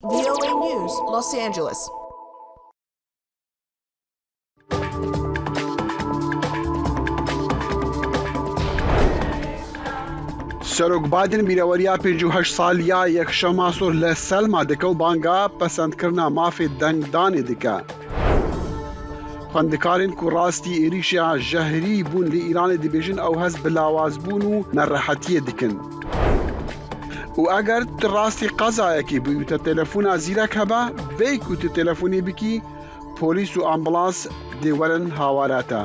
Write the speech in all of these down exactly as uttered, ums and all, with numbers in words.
V O A News, Los Angeles. Serok Biden bîreweriya pêncî û heşt saliya yekşema sor li Selma dike û banga pesendkirina mafê dengdanê dike. Xwendikarên ku rastî êrîşa jehrî bûn li Îranê dibêjin ew hest bi lawazbûn û nerehetiyê dikin. Û eger tu rastî qezayekê bûyî û te telefona zîrek hebe, vê ku tu telefonê bikî, polîs û ambulans dê werin hawara te.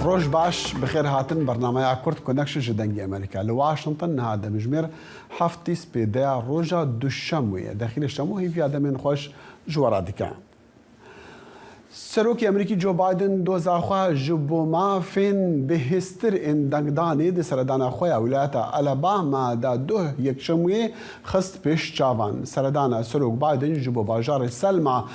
Roj baş, bi xêr hatin bernameya Kurd Connection ji Dengê Amerîka. Li Washington niha demjimêr heftî spêdeya roja Duşemû ye. Dexîlê Şemû hêviya demên xweş ji we re dike. Serokê Amerîkî Joe Biden doza xwe ji bo mafên bihêztir ên dengdanê di seredana xwe ya wîlayeta Alabama de duh Yekşemûyê xist pêş çavan. Seredana Serok Biden ji bo bajarê Selma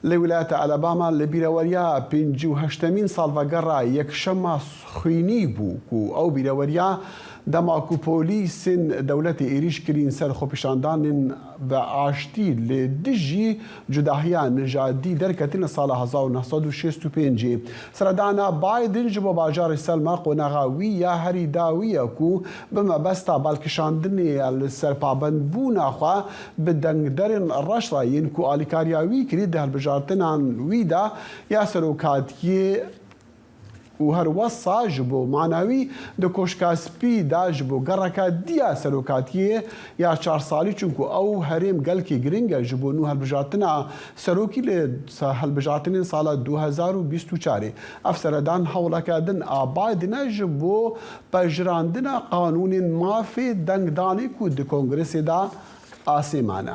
li wîlayeta Alabama li bîreweriya pêncî û heştemîn salvegera Yekşema Xwînî bû ku ew bîreweriya dema ku polîsên dewletê êrîş kirîn ser xwepêşandanên bi aştî li dijî cudahiya nijadî derketin li sala hezar û neh sed û şêst û pêncê. Seredana Biden ji bo bajarê Selma qonaxa wî ya herî dawî ye ku bi mebesta balkişandinê ya li ser pabendbûna xwe bi dengderên reş re yên ku alîkariya wî kirî di hilbijartinan wî de ya serokatiyê û her wesa ji bo mana wî di Koşka Spî de ji bo gereka diya serokatiyê ya çar salî, çunku ew herêm gelkî giring e ji bo nû hilbijartina serokî li sa-, hilbijartinên sala du hezar û bîst û çarê. Ev seredan hewleke din a Biden e ji bo pejirandina qanûnên mafê dengdanê ku di Kongresê de asê mane.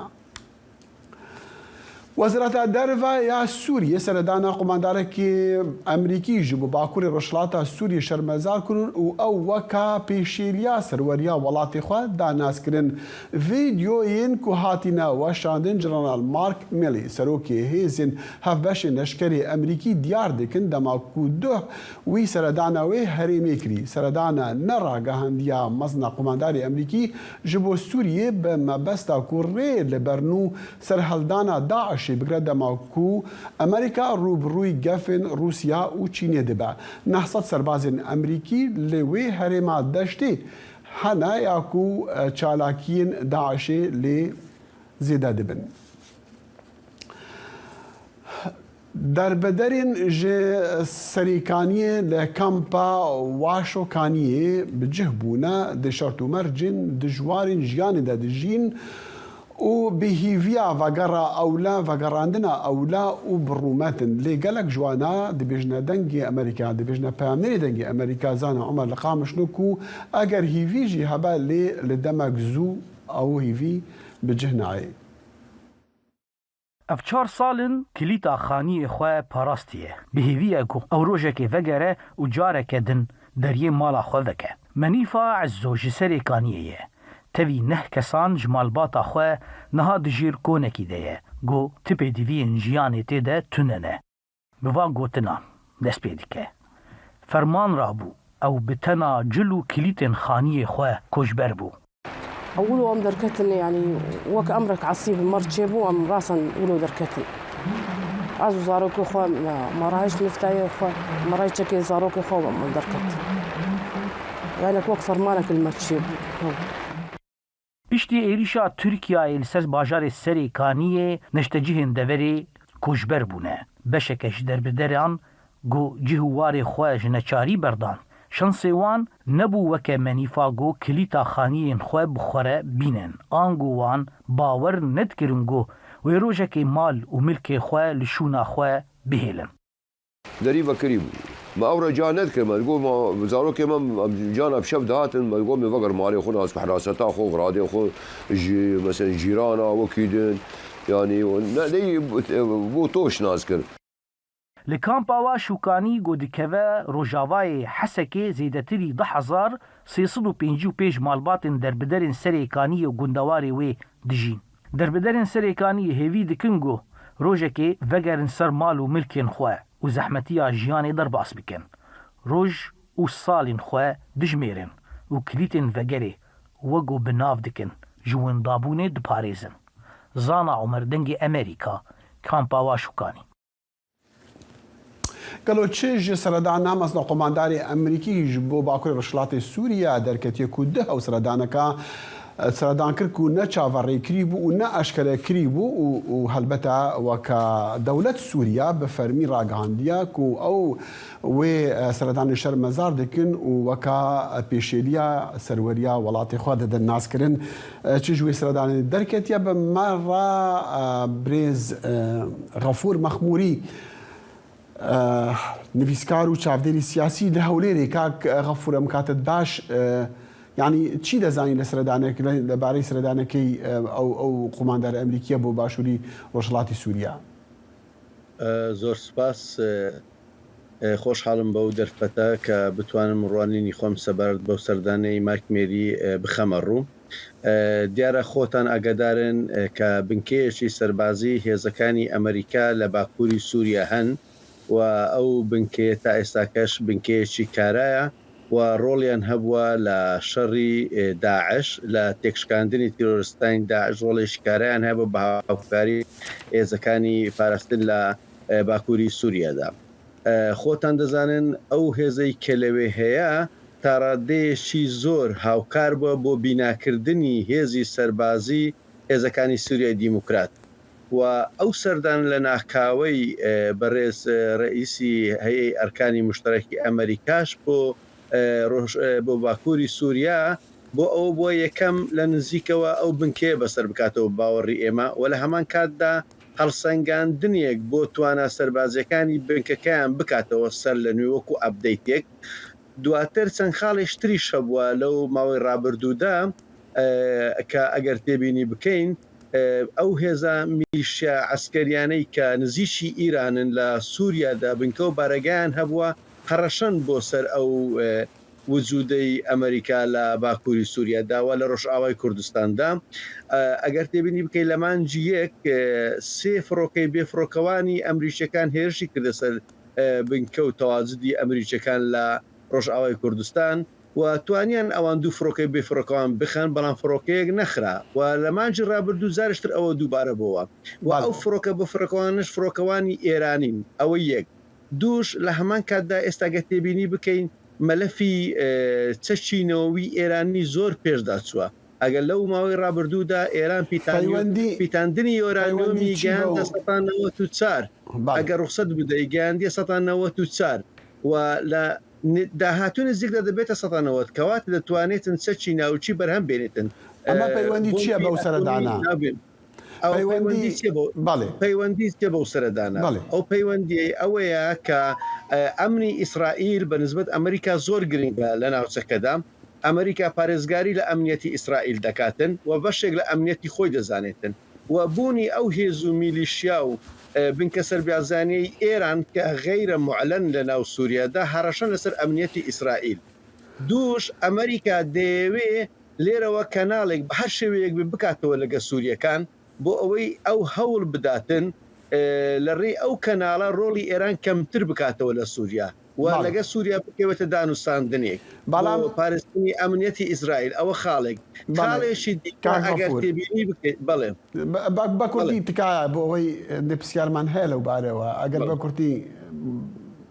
Wezareta Derve ya Sûriyê seredana qumandarekî Amerîkî ji bo Bakurê Rojhilata Sûriyê şermezar kirin û ew weka pêşêliya serweriya welatê xwe da naskirin. Vîdeoyên ku hatine weşandin General Mark Milley, serokê hêzên hevbeşên leşkerê Amerîkî diyar dikin, dema ku duh wî seredana wê herêmê kirî. Seredana neragihandiya mezina qumandarê Amerîkî ji bo Sûriyê bi mebesta ku rê li ber nû serheldana DAIŞê bigre, dema ku Amerîka rû bi rûyî gefên Rûsya û Çînê dibe. Neh sed serbazên Amerîkî li wê herêma deştê hene ya ku, e, çalakiyên DAIŞê lê zêde dibin. Derbederên ji Serêkaniyê li kampa Waşo Kaniyê bi cih bûne, di şert û mercên dijwarên jiyanê de dijîn û bi hîviya vegera ewle, vegerandina ewle û bi rûmet in. Lê gelek ji wana dibêjine Dengê Amerîka, dibêjine peyamnêrê Dengê Amerîka Zana Omer li Qamişlo ku eger hîvî jî hebe, lê li demek zû ew hîvî bi cih nayê. Ev çar sal in kilîta xaniyê xwe parastiye. Bi hêvî ye ku ew rojekê vegere û careke din deriyê mala xwe veke. Menîfa Ezzo ji Serêkaniyê ye. Tevî neh kesan ji malbata xwe niha di jêr konekî de ye. Got, ti pêdiviyên jiyanê tê de tune ne. Bi van gotinan dest pê dike. Ferman rabû, ew bi tena cil û kilîtên xaniyê xwe koçber bû. Ewil em derketin, yanî wek emrek esî bi mer çêbû, em rasan wilo derketin. Ez û zarokê xwe, me, me rahişt miftayê xwe, me rahişt çekê zarokê xwe, em derketin. Yani wek fermanek li me çêbû. Piştî êrîşa Tirkiyeyê li ser bajarê Serê Kaniyê, neştecihên deverê koçber bûne. Beşeke ji derbideran ku cih û warê xwe ji neçarî berdan. Şansê wan nebû weke Menîfa ku kilîta xaniyên xwe bi xwe re bînin. Ango wan bawer nedikirin ku wê rojekê mal û milkê xwe li şûna xwe bihêlin. Derî vekirî bû. Me ew re ca nedikir, me digot, me, zarokê me, em cana bi şev dihatin, me digot, me veger malê xwe nas ku hiraseta xwe, xiradê xwe ji, mesela, cîrana wekî din, yanî, ne, ney, bû toş nas kir. Li kampa wa Şûkanî ku dikeve rojavayê Hesekê, zêdetirî du hezar sê sed û pêncî û pênc malbatên derbiderên Serê Kaniyê û gundewarê wê dijîn. Derbiderên Serê Kaniyê hêvî dikin ku Rojekê vegerin ser mal û milkên xwe û zehmetiya jiyanê derbas bikin. Roj û salên xwe dijmêrin û kilîtên vegerê wego bi nav dikin, ji windabûnê diparêzin. Zana Omer, Dengê Emerîka, Kampa Waşûkanî. Gelo çi ji seredana mezin û qomandarê Emerîkî ji bo Bakurê Rojhilatê Sûriye derketiye ku du hewseredaneka, e, seredan kir ku ne çaverêkirî bû û ne eşkere kirî bû û, û helbete weke dewlet Sûriye bi fermî ragihandiye ku ew wê, e, seredanê şermezar dikin û weke pêşêliya serweriya welatê xwe didin naskirin. E, çi ji wê seredanê derketiye bi me re, e, birêz, e, Xefûr Mexmûrî, e, nivîskar û çavdêrî siyasî li Hewlêrê. Kak Xefûr, em katet baş, e, yanî çi dezanî li seredanek-, li, li barê seredanekê, e, ew, ew qomandar Emerîkiye bo başûrî Rojhilatê Sûriye? ئە، زۆر سپاس. ئە، ئە، خۆشحاڵم بەو دەرفەتە کە بتوانم ڕوانینی خۆم سەبارەت بەو سەردانەی مایک مێری، ئە، بخەمە ڕوو. ئە، دیارە خۆتان ئاگادارن، ئە، کە بنکەیەکی سەربازی هێزەکانی ئەمریکا لە باکووری سووریا هەن و ئەو بنکەیە تا ئێستاکەش بنکەیەکی کارایە و ڕۆڵیان هەبووە لە شەڕی، ئێ، داعش، لە تێکشکاندنی تیرۆرستانی داعش ڕۆڵێکی کارایان هەبوو بە هاوکاری هێزەکانی پاراستن لە، ئێ، باکووری سووریادا. ئێ، خۆتان دەزانن ئەو هێزەی کە لەوێ هەیە تا ڕادەیەکی زۆر هاوکار بووە بۆ بیناکردنی هێزی سەربازی هێزەکانی سووریای دیموکرات. و ئەو سەردان لە ناکاوەی، ئێ، بەڕێز، ئێ، ڕئیسی هەیەی ئەرکانی مشتەرەکی ئەمریکاش بۆ، ئێ، ڕۆژ-، ئێ، بۆ باکووری سووریا، بۆ ئەوە بووە یەکەم لە نزیکەوە ئەو بنکەیە بەسەر بکاتەوە باوەڕی ئێمە و لە هەمان کاتدا هەڵسەنگاندنێک بۆ توانا سەربازیەکانی بنکەکەیان بکاتەوە سەر لە نوێ وەکو ئەپدەیتێک. دواتر چەند خاڵێکی تریش هەبووە لەو ماوەی ڕابردوودا، ئێ، کە ئەگەر تێبینی بکەین، ئێ، ئەو هێزە میلیشیا عەسکەریانەی کە نزیکی ئیرانن لە سووریادا بنکە و بارەگایان هەبووە، هەڕەشەن بۆ سەر ئەو، ئێ، وجودەی ئەمریکا لە باکووری سووریادا و لە ڕۆژئاوای کوردستاندا. ئێ، ئەگەر تێبینی بکەین لە مانگی یەک، ئێ، سێ فڕۆکەی بێفڕۆکەوانی ئەمریکیەکان هێرشی کردە سەر، ئێ، بنکە و تەواجدی ئەمریکیەکان لە ڕۆژئاوای کوردستان و توانیان ئەوان دوو فڕۆکەی بێفڕۆکەوان بخەن، بەڵام فڕۆکەیەک نەخرا و لە مانگی ڕابردوو جارێکتر ئەوە دووبارە بۆوە و بەڵێ. ئەو فڕۆکە بێفڕۆکەوانش فڕۆکەوانی ئێرانین. ئەوە یەک. دووش، لە هەمان کاتدا ئێستا گە تێبینی بکەین مەلەفی، ئێ، چەکی نەوەوی ئێرانی زۆر پێشدا چووە. ئەگەر لەو ماوەی ڕابردوودا ئێران پیتانی-، پەیوەندی-، پیتاندنی پەیوەندی یۆرانیۆمی چی گەیاندە بەو سەتا نەوەد و چوار. بەڵێ. ئەگەر ڕوخسەت بدەی، گەیاندیە سەتا نەوەد و چوار. و لە ن-، داهاتوو نزیکدا دەبێتە سەتا نەوەد. کەواتە دەتوانێتن چەکی ناوچی بەرهەم بێنێتن. ئەمە ئێ، پەیوەندی بۆمبی چییە بەو ئەتۆمی سەردانە؟ نابێن. ئەو پەیوەندی پەیوەندی چییە بەو، بەڵێ. پەیوەندی چییە بەو سەردانە؟ بەڵێ. ئەو پەیوەندیەی ئەوەیە کە، ئێ، ئەمنی ئیسرائیل بە نسبەت ئەمریکا زۆر گرنگە لە ناوچەکەدا. ئەمریکا پارێزگاری لە ئەمنیەتی ئیسرائیل دەکاتن و بەشێک لە ئەمنیەتی خۆی دەزانێتن. و بوونی ئەو هێز و میلیشیا و، ئێ، بنکە سەربازیانەی ئێران کە غەیرە معلن لە ناو سووریادا هەڕەشە لەسەر ئەمنیەتی ئیسرائیل. دووش، ئەمریکا دەیەوێ لێرەوە کەناڵێک بە هەر شێوەیەک بێ بکاتەوە لەگە سووریەکان، بۆ ئەوەی ئەو هەوڵ بداتن، ئێ، لە ڕێی ئەو کەناڵە ڕۆڵی ئێران کەمتر بکاتەوە لە سووریا و بەڵێ. لەگە سووریا بکەوێتە دانوستاندنێک بەڵام بۆ پارێزتنی ئەمنیەتی ئیسرائیل. ئەوە خاڵێک. بەڵێ. خاڵێکی دیکە کاک ئەگەر غەفوور. تێبینی بکەیت، بەڵێ. بە-، بە-، بە کوردی بەڵێ. تکایە بۆ ئەوەی دە پرسیارمان هەیە لەو بارەوە. ئەگەر بەڵێ. بە کوردی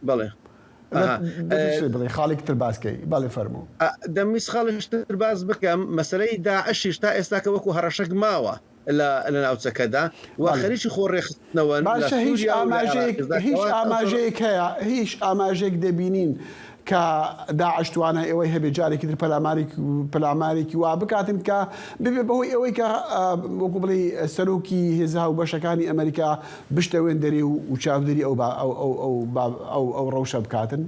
بەڵێ. دە-، ئەها. دە پرسیار ئێ، بڵێ، خاڵێکی تر باس کەی. بەڵێ، فەرموو. ئە، دەمویست خاڵێکی تر باس بکەم. مەسەلەی داعشیش تا ئێستا کە وەکو هەڕەشەک ماوە لە، لە ناوچەکەدا و بەڵێ. خەریکی خۆڕێخستنەوەن لە باشە، هیچ سووریا و لە ئاماژەیەک، عێراقیشدا هیچ کەواتە ئاماژەیەک هەیە، هیچ ئاماژەیەک دەبینین کە داعش توانای ئەوەی هەبێ جارێکی تر پەلامارێک-، پەلامارێکی وا بکاتن کە ببێ بەهۆی ئەوەی کە، ئە، وەکو بڵێ سەرۆکی هێزە هاوبەشەکانی ئەمریکا بشتەوێن دەرێ و، و چاودێری ئەو با-، ئەو، ئەو، ئەو با-، ئەو، ئەو ڕەوشە بکاتن؟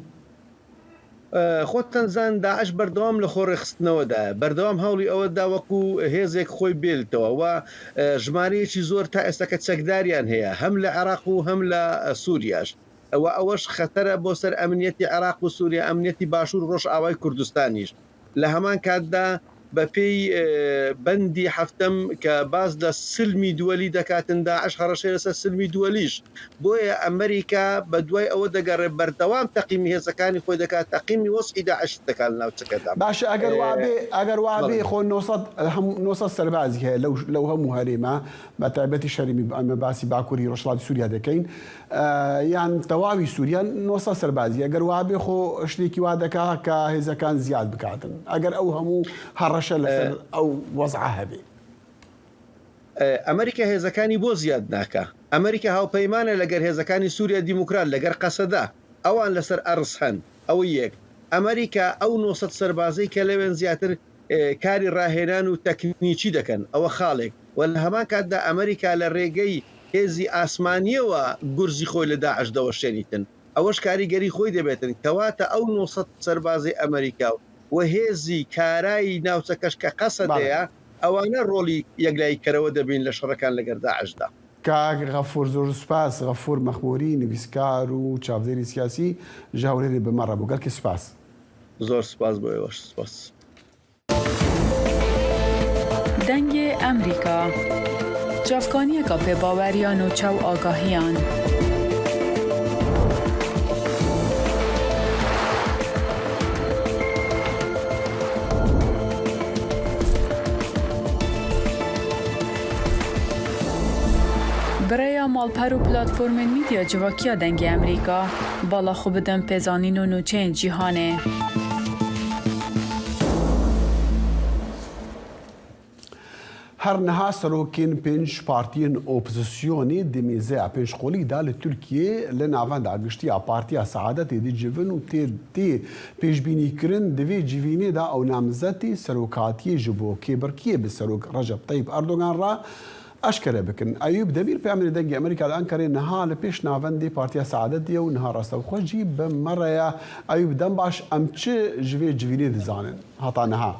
ئە، خۆتان زان داعش بەردەوام لە خۆڕێخستنەوەدایە. بەردەوام هەوڵی ئەوەدا وەکو هێزێک خۆی بێلتەوە و، ئە، ژمارەیەکی زۆر تا ئێستا کە چەکداریان هەیە، هەم لە عێراق و هەم لە، ئە، سووریاش. ئەوە، ئەوەش خەتەرە بۆ سەر ئەمنیەتی عێراق و سووریا، ئەمنیەتی باشوور و ڕۆژئاوای کوردستانیش. لە هەمان کاتدا، بە پێی بەندی حەفتەم کە باس لە سلمی دووەلی دەکاتن، داعش هەڕەشەی لەسەر سلمی دووەلیش. بۆیە ئەمریکا بە دوای ئەوە دەگەڕێ بەردەوام تەقیمی هێزەکانی خۆی دەکات، تەقیمی وەسعی داعش دەکات لە ناوچەکەدا. باشە، ئەگەر وا بێ، ئەگەر وا بێ، خۆ نۆ سەد، هەم-، نۆ سەد سەربازی هەیە لەو، لەو هەموو هەرێمە، بە تایبەتی شەری، ئێمە باسی باکووری ڕۆژهەڵاتی سووریا دەکەین، یان تەواوی سووریا، نۆ سەد سەربازی. ئەگەر وا بێ، خۆ شتێکی وا دەکا کە هێزەکان زیاد بکاتن، ئەگەر ئەو هەموو هەڕەشە لەسەر ئەو وەزعە هەبێ. ئەمریکا هێزەکانی بۆ زیاد ناکا؟ ئەمریکا هاوپەیمانە لەگەر هێزەکانی سووریا دیموکرات، لەگەر قەسەدە. ئەوان لەسەر ئەرز هەن. ئەوە یەک. ئەمریکا ئەو نۆ سەد سەربازەی کە لەوێن زیاتر کاری ڕاهێنان و تەکنیکی دەکەن، ئەوە خاڵێک. و لە هەمان کاتدا ئەمریکا لە ڕێگەی هێزی ئاسمانیەوە گورزی خۆی لە داعش دەوەشێنیتن. ئەوەش کاریگەری خۆی دەبێتن. کەواتە ئەو نۆ سەد سەربازی ئەمریکا و هێزی کارایی ناوچەکەش کە قەسەدەیە، ئەوانە ڕۆڵی یەکلاییکەرەوە دەبین لە شەڕەکان لەگەر داعشدا. کاک غەفوور، زۆر سوپاس. غەفوور مەخمووری، نویسکار و چاودێری سیاسی، ji Hewlêrê bi me re bû. Gelkî spas. زۆر سوپاس بۆ ئێوەش. سوپاس. دەنگێ ئەمریکا. Çavkaniyeka pêbaweriya nûçe û agahiyan. Bi rêya malper û platformên medya civakiya Dengê Emerîka, bala xwe bidin pêzanîn û nûçeyên cîhanê. Her niha serokên pênc partiyên opozisyonê di mêzeya pênc qolî de li Tirkiyê li navenda giştî ya Partiya Seadetê dicivin û tê, tê pêşbînîkirin di vê civînê de ew namzetê serokatiyê ji bo kêbirkiyê bi Serok Recep Tayyip Erdogan re eşkere bikin. Eyûp Demîr, peyamnêrê Dengê Amerîka li Enqerê, niha li pêş navendê Partiya Seadetê ye û niha rastewxwe jî bi me re ye. Eyûp, dem baş, em çi ji vê civînê dizanin heta niha?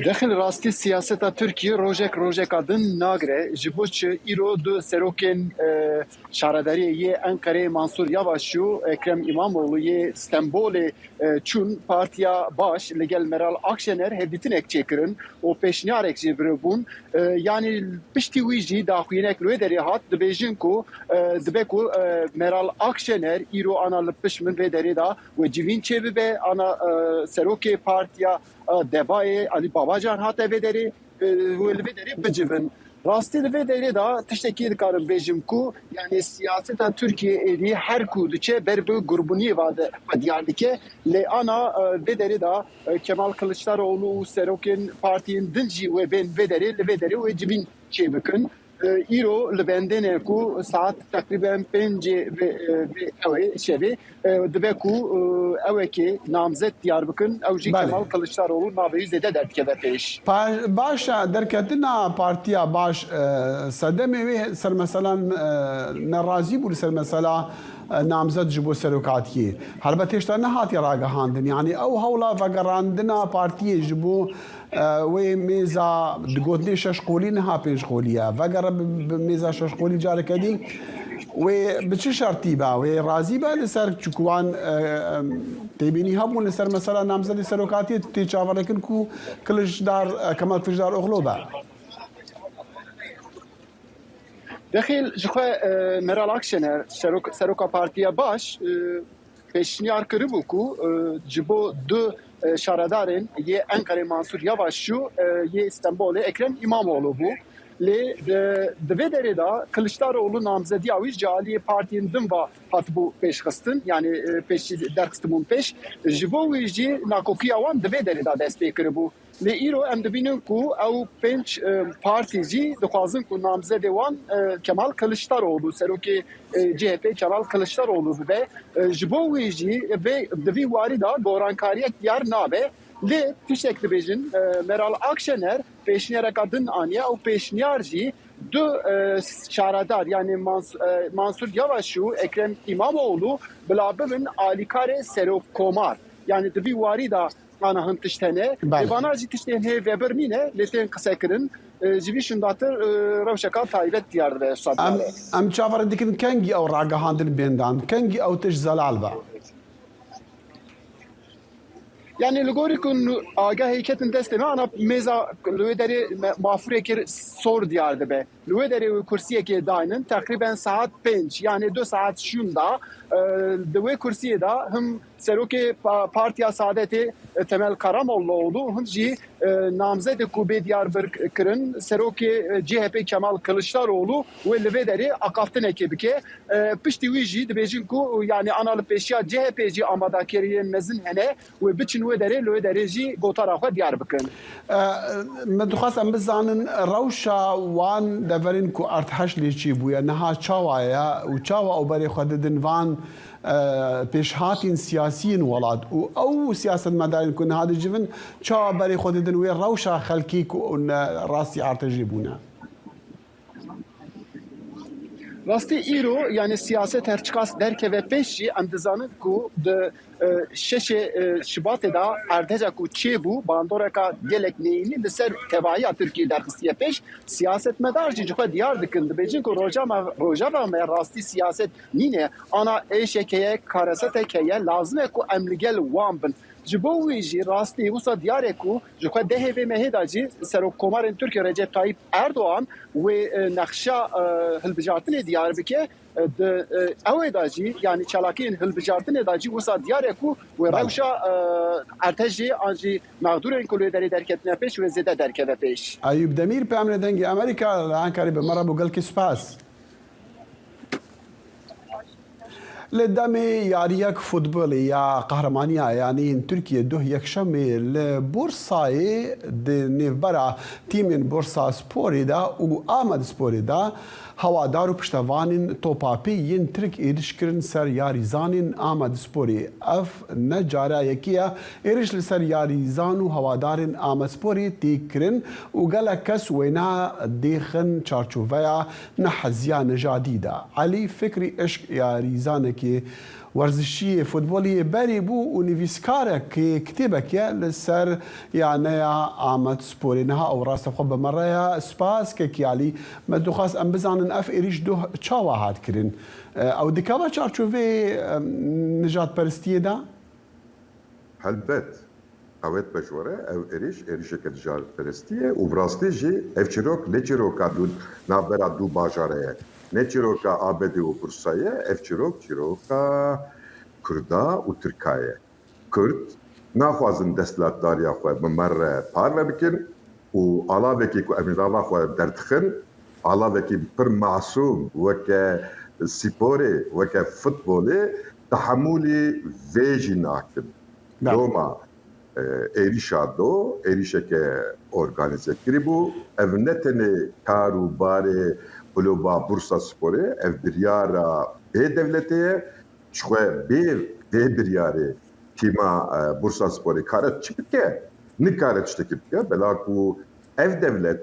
Dexil rastî siyaseta Tirkiyê rojek rojeka din nagire. Ji bo çi îro du serokên, e, şaredariyê yê Enqereyê Mansur Yavaş û Ekrem İmamoğlu yê Stenbolê, e, çûn Partiya Baş li gel Meral Akşener hevdîtinek çêkirin û pêşniyarek jê biribûn. E, yanî piştî wî jî daxuyanek li wê derê hat, dibêjin ku, e, dibe ku, e, Meral Akşener îro ana li pişt min vê derê de we civîn çêbibe, ana, e, serokê partiya, e, DEVA'yê Alî Babacan hate vê derê, e, we li vê derê bicivin. Rastî li vê derê de tiştekî dikarim bêjim ku, yanî siyaseta Tirkiyê êdî her ku diçe ber bi gurbûniyê ve de xwe diyar dike. Lê ana, e, vê derê de, e, Kemal Kılıçdaroğlu û serokên partiyên din jî wê bên vê derê, li vê derê wê civîn çêbikin. E, îro li bendê ne ku saet teqrîben pêncê vê, e, vê ew ê şevê, e, dibe ku, e, ewekê namzet diyar bikin, ew jî Belê. Kemal Kılıçdaroğlu navê wî zêde derdikeve pêş. Pa-, baş e, derketina Partiya Baş, e, sedemê wê ser mesela, e, nerazî bû li ser mesela, e, namzet ji bo serokatiyê. Helbet hêşta nehatiye ragihandin. Yanî ew hewla vegerandina partiyê ji bo, e, wê mêza digotinê şeş qolî niha pênc qolî ye. Vegere bi, bi mêza şeş qolî careke dî. Wê bi çi şertî be? Wê razî be li ser, çunku wan, e, e, têbînî hebûn li ser mesela namzedê serokatiyê tê çaverêkin ku Kiliçdar, e, Kemal Kiliçdaroglu be. Dexil ji xwe, e, Meral Akşener, serok-, seroka Partiya Baş, e, pêşniyar kiribû ku, e, ji bo du, e, şaredarên yê Enqerê Mansur Yavaş û, e, yê Stenbolê Ekrem İmamoğlu bû. Lê, e, di vê derê de Kiliçdaroğlu namzediya wî ji aliyê partiyên din ve hatibû pêşxistin, yanî, e, pêşî derxistibûn pêş. Ji bo wî jî nakokiya wan di vê derê de dest pê kiribû. Lê îro em dibînin ku ew pênc, e, partî jî dixwazin ku namzedê wan, e, Kemal Kiliçdaroğlu, serokê, e, C H P Kemal Kiliçdaroğlu bibe. E, ji bo wî jî vê, di vî warî de gorankariyek diyar nabe. Lê tiştek dibêjin, e, Meral Akşener pêşniyareka din aniye. Ew pêşniyar jî du, e, şaredar, yanî Mans-, e, Mansur Yavaş û Ekrem İmamoğlu bila bibin alîkarê serokkomar. Yanî di vî warî de ana hin tişt hene. Belê. Lê vana jî tiştên hê vebir nîne, lê tên qisekirin. E, ji vî şindatir, e, rewşeka taybet diyar dibe, Ustad Em, Bilal. Em çaverê dikin kengî ew ragihandin bên dan, kengî ew tişt zelal be. Yani li gorî ku nu-, agahê ketin destê me, ana mêza li wê derê me-, mafûrekê sor diyar dibe. Li wê derê wê kursiyekê daynin, teqrîben saet pênc, yani du saet şûnda, e, di wê kursiyê de him serokê pa-, Partiya Saadetê, e, Temel Karamollaoğlu, him jî, e, namzedê ku bê diyar bir kirin, serokê, e, C H P Kemal Kılıçdaroğlu wê li vê derê axaftinekê bike. E, piştî wî jî dibêjin ku, yani, ana li pêşiya C H P jî amadakeriyên mezin hene, wê biçin wê derê, li wê derê jî gotara xwe diyar bikin. E, min dixwest em bizanin rewşa wan deverên ku erdhej lê çêbûye niha çawa ye û çawa ew berê xwe didin van, e, pêşhatîn siyasiyên welat û ew siyasetmedarên ku niha dicivin çawa berê xwe didin wê rewşa xelkê ku ne rastî erdhejê bûne. Rastî îro, yani, siyaset her çiqas derkeve pêş jî, em dizanin ku di, e, şeşê, e, Şibatê de erdheca ku çêbû, bandoreka gelek neyînî li ser tevahiya Tirkiyê derxistiye pêş. Siyasetmedar jî ji xwe diyar dikin, dibêjin ku roja me, rojeva me rastî siyaset nîne. Ana êşek heye, karesetek heye, lazim e ku em li gel wan bin. Ji bo wî jî rastî wisa diyar e ku ji xwe dehê vê mehê de jî Serokkomarên Tirkiye Recep Tayyip Erdoğan wê, e, nexşa, e, hilbijartinê diyar bike. E, di, e, ew ê de jî, yanî çalakiyên hilbijartinê de jî wisa diyar e ku wê Belê. rewşa, e, erdhejê an jî mexdûrên ku li wê derê derketine pêş wê zêde derkeve pêş. Eyûp Demîr, peyamnêr Dengê Amerîka li Enkarê bi me re bû, gelkî spas. Li demê yariyek futbolê ya Qehremaniya Yanî yên Tirkiye duh yekşemê li Bursayê di nêvbera tîmên Bursasporê de û Amedsporê de hewadar û piştevanên topapê yên Tirk êriş kirin ser yarîzanên Amedsporê. Ev ne cara yekê ye êriş li ser yarîzan û hewadarên Amedsporê tê kirin û gelek kes wêna dêxin çarçoveya neheziya nijadî de. Elî Fikrî Işk yarîzanekî werzişî yê futbolî yê berê bû û nivîskarek yê kitêbek ye li ser yaneya Amedsporê. Niha ew rastexwe bi me re ye. Spas kekî Elî. Me dixwest em bizanin ev êrîş duh çawa hat kirin? E, ew dikeve çarçoveyê, em, nijadperistiyê de? Helbet. Qewet be ji we re, ev êrîş, êrîşeke nijadperestî ye û bi rastî jî ev çîrok ne çîroka du, navbera du bajare ye. Ne çîroka A B D û Bursa ye, ev çîrok, çîroka Kurda û Tirka ye. Kurd naxwazin desthilatdariya xwe bi me re parve bikin û alavekî ku em ji nava xwe derdixin, alavekî pir masûm, weke sporê, weke futbolê, tehemûlî vê jî nakin. Belê. Doma, e, êrîşa do, êrîşeke organîze kirî bû. Ev ne tenê kar û barê Kuloba Bursasporê, ev biryara vê dewletê ye. Ji xwe bê vê biryarê tîma, e, Bursasporê kare çi bike? Nikare tiştekî bike. Bela ku ev dewlet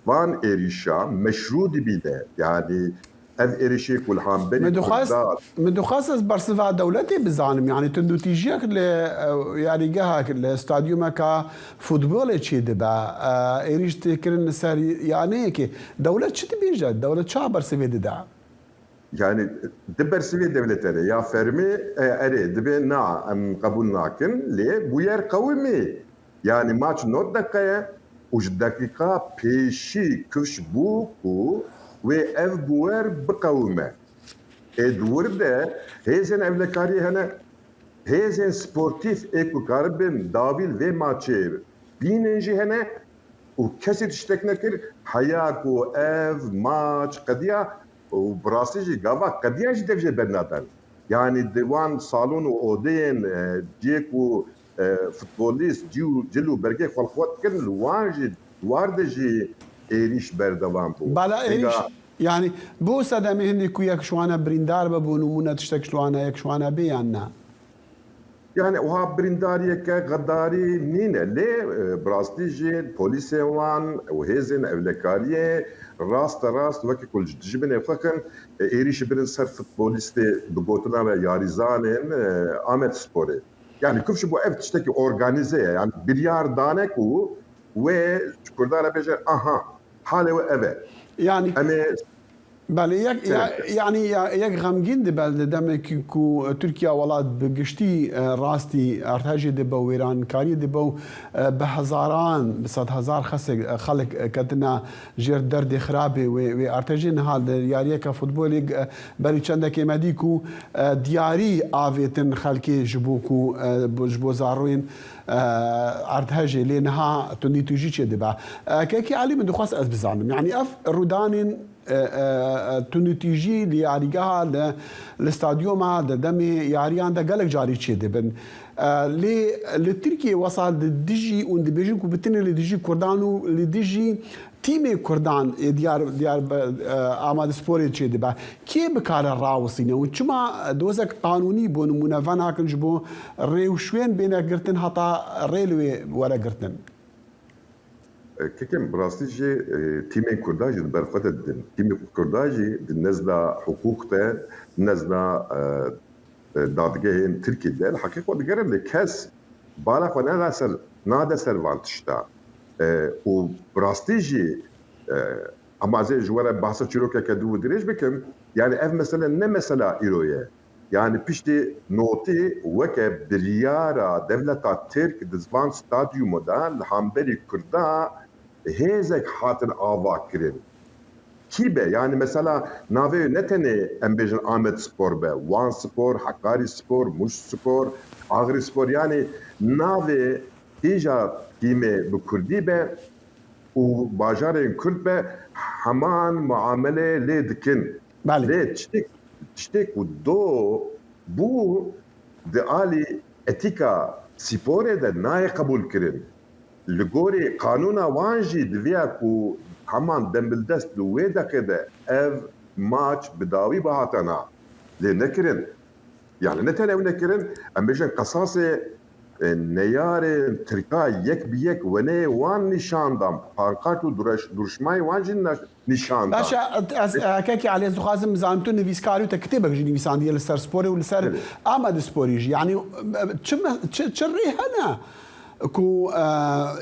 van êrîşa meşrû dibîne. Yanî ev êrîşê ku li hemberî Min dixwest, Kurdan min dixwest ez bersiva dewletê bizanim. Yanî tundûtîjiyek li, e, yarîgehek, li stadyumeka futbolê çêdibe. E, êrîş tê kirin li ser yaneyekê. Dewlet çi dibêje? Dewlet çawa bersivê dide? Yani di bersivê dewlete re ya fermî, e, erê, dibê na, em qebûl nakin, lê bûyer qewimî. Yani maç nod deqe ye û ji deqîqa pêşî kifş bû ku wê ev bûyer biqewime. Ê di wir de hêzên ewlekariyê hene, hêzên sportîf ê ku karibin dawî li vê maçê bînin jî hene û kesî tiştek nekir. Heya ku ev maç qediya û bi rastî jî gava qediya jî dev jê bernadan. Yanî di wan salon û odeyên, e, cihê ku, e, futbolîst cî û cil û bergê xwe li xwe dikin, li wan jî, di war de jî êrîş berdewam bû. Bala êrîş, Hêga- yani bo sedemê hindî ku yek ji wan e birîndar be, bo nimûne tiştek ji wan e, yek ji wan e bê yan na? Yani wiha birîndariyeke xedarî nîne, lê, e, bi rastî jî polîsên wan û hêzên ewlekariyê raste rast weke ku ji dijminê xwe xin, e, êrîşî birin ser futbolîstê bi gotina me yarîzanên, e, Amedsporê. Yani kifş bû ev tiştekî organîze ye. Yani biryar dane ku wê ji Kurdan re bêje, aha, halê we ev e. Yani Em ê Belê, yek, ya, Sereke. yanî ya, yek xemgîn dibe li demekî ku Tirkiye welat bi giştî, e, rastî erdhejê dibe û wêrankariyê dibe û, e, bi hezaran, bi sed hezar xesek, e, xelk, e, ketine jêr derdê xirabê wê, wê erdhejê. Niha di yariyeke futbolê, e, berî çendekê me dî ku, e, diyarî avêtin xelkê ji bo ku, e, bo, ji bo zaroyên, e, erdhejê. Lê niha tundî tûjî çê dibe. E, Kekî Elî, min dixwest ez bizanim. Yanî ev rûdanên e, e, e, tundûtîjî li yarîgeha, li, li stadyuma, di demê yariyan de gelek carî çêdibin. E, lê li Tirkiyê wesa li dijî, hûn dibêjin ku bi tenê li dijî Kurdan û li dijî tîmê Kurdan ê diyar, diyar be, e, amadesporê çêdibe. Kê bikare rawistîne û çima dozek qanûnî bo nimûne venakin ji bo rê û şwên bêne girtin heta rê li wê were girtin? E, Kekim, bi rastî jî, e, tîmên Kurdan jî di ber xwe de didin. Tîmên Kurdan jî di nezda hiqûq de, di nezda, e, e, dadgehên Tirkî de li heqê xwe digerin, lê kes bala xwe nade ser, nade ser van tişta. E, û bi rastî jî, e, hema ez ê ji we re behsa çîrokeke dû û dirêj bikim, yani ev mesele ne mesela îro ye. Yani piştî notî weke biryara dewleta Tirk di van stadyumo de li hemberî Kurda hêzek hatin ava kirin. Kî be? Yani mesela navê ne tenê em bêjin Amed Spor be, Wan Spor, Hakkari Spor, Muş Spor, Agri Spor. Yani navê tîja tîmê bi Kurdî be, û bajarên Kurd be heman muamele lê dikin. Belê. Lê tiştek, tiştek ku do bû di alî etîka sporê de nayê qebûl kirin. Li gorî qanûna wan jî diviya ku heman dembildest di wê deqê de ev maç bi dawî bihatana lê nekirin. Yani ne tenê ew nekirin, em bêjin qesasê, e, neyarên Tirka yek bi yek weneyê wan nîşan dan, pankart û dureş-, duruşmayê wan jî na-, nîşan dan. Baş e, ez, e, Kekî Elî, ez dixwazim bizanim, tu nivîskar û te kitêbek jî nivîsandiye li ser sporê û li ser Evet. Amadesporê jî. Yani, e, çi me-, çi, çi rê hene ku, e,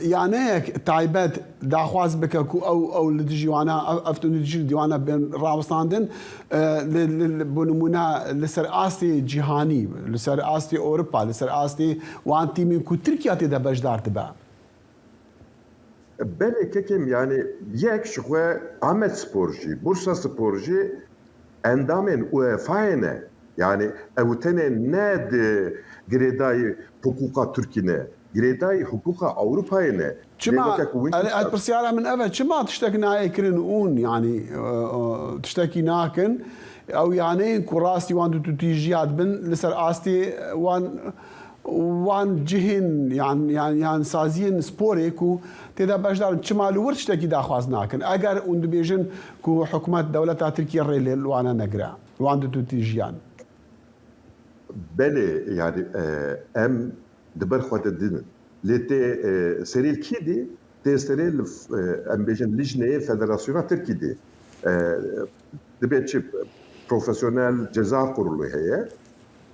yaneyek taybet daxwaz bike ku ew, ew li dijî wana, ev, ev tundî dijî li dîwana bên rawestandin, e, li, li, li, bo nimûne li ser astê cîhanî, li ser astê Ewropa, li ser astê wan tîmên ku Tirkiye tê de beşdar dibe? Belê kekim, yani yek ji xwe Amed Spor jî, Bursa Spor jî endamên UEFA'yê ne. Yani ew tenê ne di girêdayî hiqûqa Tirkî ne, girêdayî hiqûqa Ewropayê ne. Çima? Lê weke ku win Erê, ez pisyara min ev e, çima tiştek nayê kirin ûn, yani, e, e, tiştekî nakin? Ew yaneyên ku rastî wan du tu tîjiya dibin li ser astê wan, wan cihên yan, yan, yan saziyên sporê ku tê de beşdar in, çima li wir tiştekî daxwaz nakin? Eger hûn dibêjin ku hikûmet, dewleta Tirkiye rê lê li wana negire, wan du tu tîjiyan. Belê, yani, e, em di ber xwe de din. Lê tê, e, serê kî dî? Tê serê li, e, em bêjin lijneyê Federasyona Tirkî dî. E, dibe çi, profesyonel ceza kurulu heye.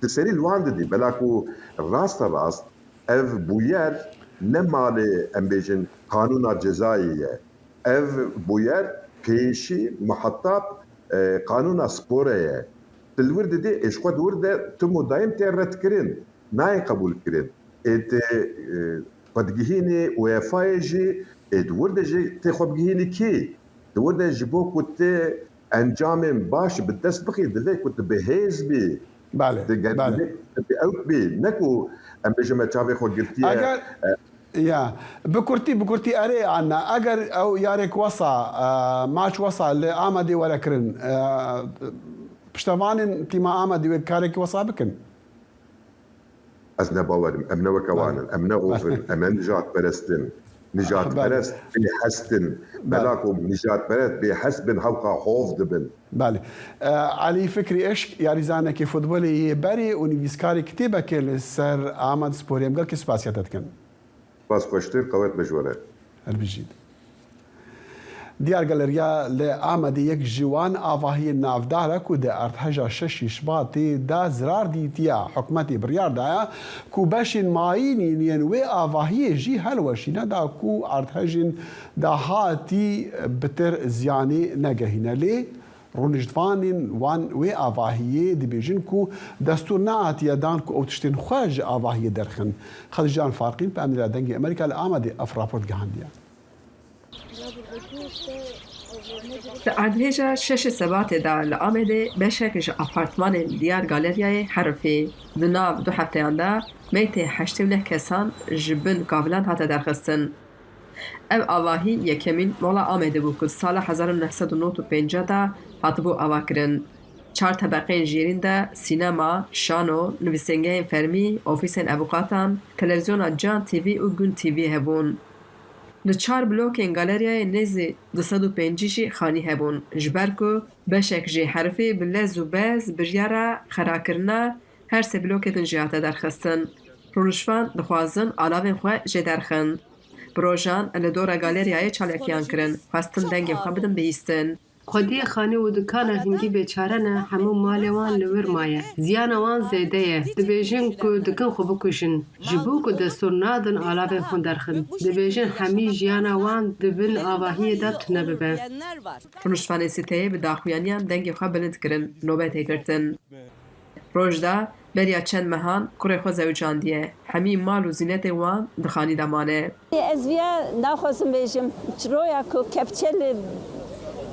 Di serî li wan didî. Bela ku raste rast ev bûyer ne malê, em bêjin, qanûna cezayê ye. Ev bûyer pêşî muhetab, e, qanûna spore ye. Tu li wir didî, ê ji xwe di wir de tim û dayim tê redkirin, nayê qebûlkirin. Ê tu, e, xwe digihînî UEFA'yê jî, ê di wir de jî tê xwe bigihînî kî? Di wir de ji bo ku tu encamên baş bi dest bixî, divê ku tu bi hêz bî. Belê, Di gel-, belê. Divê tu bi ewk bî. Ne ku em bêjin me çavê xwe girtiye. Eger, e, ya, bi kurtî, bi kurtî erê Anna, eger ew yarek wesa, e, maç wesa li Amedê were kirin, e, piştevanên tîma Amedê wê karek wesa bikin? Ez ne bawerim. Em ne weke wan in. Belê. Em ne hov in. Belê. Em ne nijadperest in. Nijadperest Belê. bêhest in. Belê. Bela ku nijadperest bêhest bin, hewqa hov dibin. Belê. E, Elî Fikrî Eşk, yarîzanekê futbolê yê berê û nivîskarê kitêbekê li ser Amedsporê. Em gelkî spasiya te dikin. Spas xweştir, qewet be ji we re. Her bijît. Diyar Galeriya li Amedê yek ji wan avahiyên navdar e ku di erdheja şeşê Şibatê de zirar dîtiye. Hikûmetê biryar daye ku beşên mayînîn yên wê avahiyê jî hilweşîne da ku erdhejên dahatî bitir ziyanê negehîne. Lê Rûniştvanên wan wê avahiyê dibêjin ku destûr neatiye dan ku ew tiştên xwe ji avahiyê derxin. Xedîcan Farqîn, peynira Dengê Amerîka li Amedê ev raport gihandiye. Di erdhêja şeşê Sebatê de li Amedê beşek ji apartmanên Diyar Galeryayê herifî di nav du hefteyan de meytê heştê û neh kesan ji bin kavilan hate derxistin. Ev avahî yekemîn mala Amedê bû ku di sala hezar û neh sed û nod û pênc de hatibû avakirin. Çar tebeqeyên jêrîn de sînema, şano, nivîsêngehên fermî, ofîsên avûkatan, televîzyona Can T V û Gün T V hebûn. Li çar blokên galeryayê nêzî du sed û pêncî jî xanî hebûn, ji ber ku beşek jê herifî bi lez û bez biryara xerakirina her sê blokê din jî hate derxistin. Rûniştvan dixwazin alavên xwe jê derxin. Bi rojan li dora galeryayê çalakiyan kirin, xwestin dengê xwe bidin bihîstin. Xwediyê xanî û dikana hingî bêçare ne, hemû malê wan li wir maye. Ziyana wan zêde ye. Dibêjin ku dikin xwe bikujin. Ji bo ku destûr nadin alavên xwe derxin. Dibêjin hemî jiyana wan di bin avahiyê de tune bibe. Rûniştvanên sîteyê bi daxuyaniyan dengê xwe bilind kirin, nobetê girtin. Rojda, beriya çend mehan kurê xwe zewicandiye. Hemî mal û zînetê wan di xanî de mane. Ez viya naxwazim bêjim, roya ku kepçe li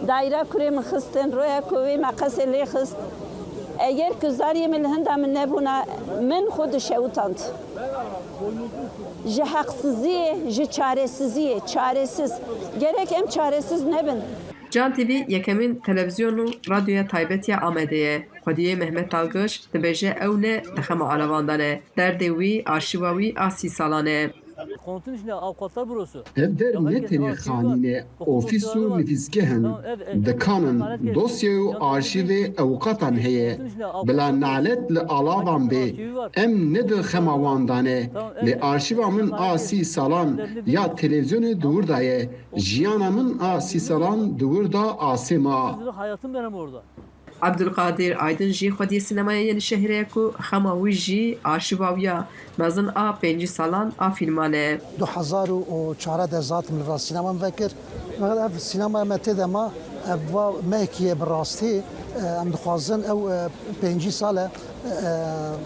daîra kurê min xistin, roya ku wê meqesê lê xist, eger ku zariyê min li hinda min nebûna, min xwe dişewitand. Ji heqsiziyê, ji çaresiziyê, çaresiz. Gerek em çaresiz nebin. Can T V yekemîn televîzyon û radyoya taybet ya Amedê ye. Xwediyê Mehmet Dalgıç dibêje ew ne di xema alavan de ne. Derdê wî, arşîva wî a sî salan e. Ev der ne tenê xanîn e, ofîs û nivîsgeh in, dikan in, dosyê û arşîvê ewqatan heye. Bila nalet li alavan bê, em ne di xema wan de ne. Lê arşîva min a sî salan ya televîzyonê di wir de ye. Jiyana min a sî salan di wir de asê ma. Abdulkadir Aydın jî xwediyê sînemaya Yenişehirê ye ku xema wî jî arşîva wî ya mezin a pêncî salan a fîlman e. Du hezar û çardeh de zatim li vir sînema min vekir. Ev sînemaya me tê de ma, ev va mehekî ye bi rastî. Em dixwazin ew pêncî sal e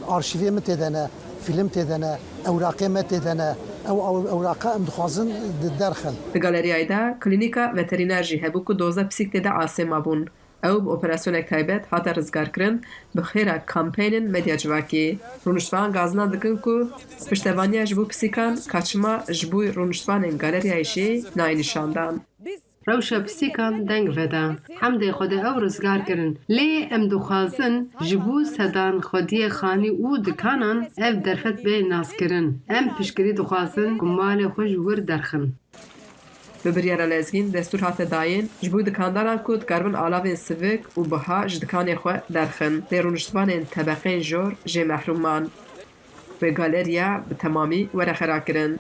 arşîvê min tê de ne, fîlm tê de ne, ewraqê me tê de ne. Ew ewraqa em dixwazin derxin. Di galeriyayê de klînîka veterîner jî hebû ku dozdeh pisîk tê de asê mabûn. Ew bi operasyonek taybet hate rizgarkirin, bi xêra kampeynên medya civakî. Rûniştvan gazinan dikin ku piştevaniya ji bo pisîkan ka çima ji bo rûniştvanên galeriyayê jî nayê nîşandan. Rewşa pisîkan deng veda. Hemdê Xwedê ew rizgar kirin. Lê em dixwazin ji bo sedan xwediyê xanî û dikanan ev derfet bê naskirin. Em piştgirî dixwazin ku malê xwe ji wir derxin. Bi biryara lezgîn destûr hate dayîn ji bo dikandaran ku dikaribin alavên sivik û biha ji dikanê xwe derxin, lê rûniştvanên tebeqeyên jor jê mehrûm man. Wê galeriya bi temamî were xera kirin.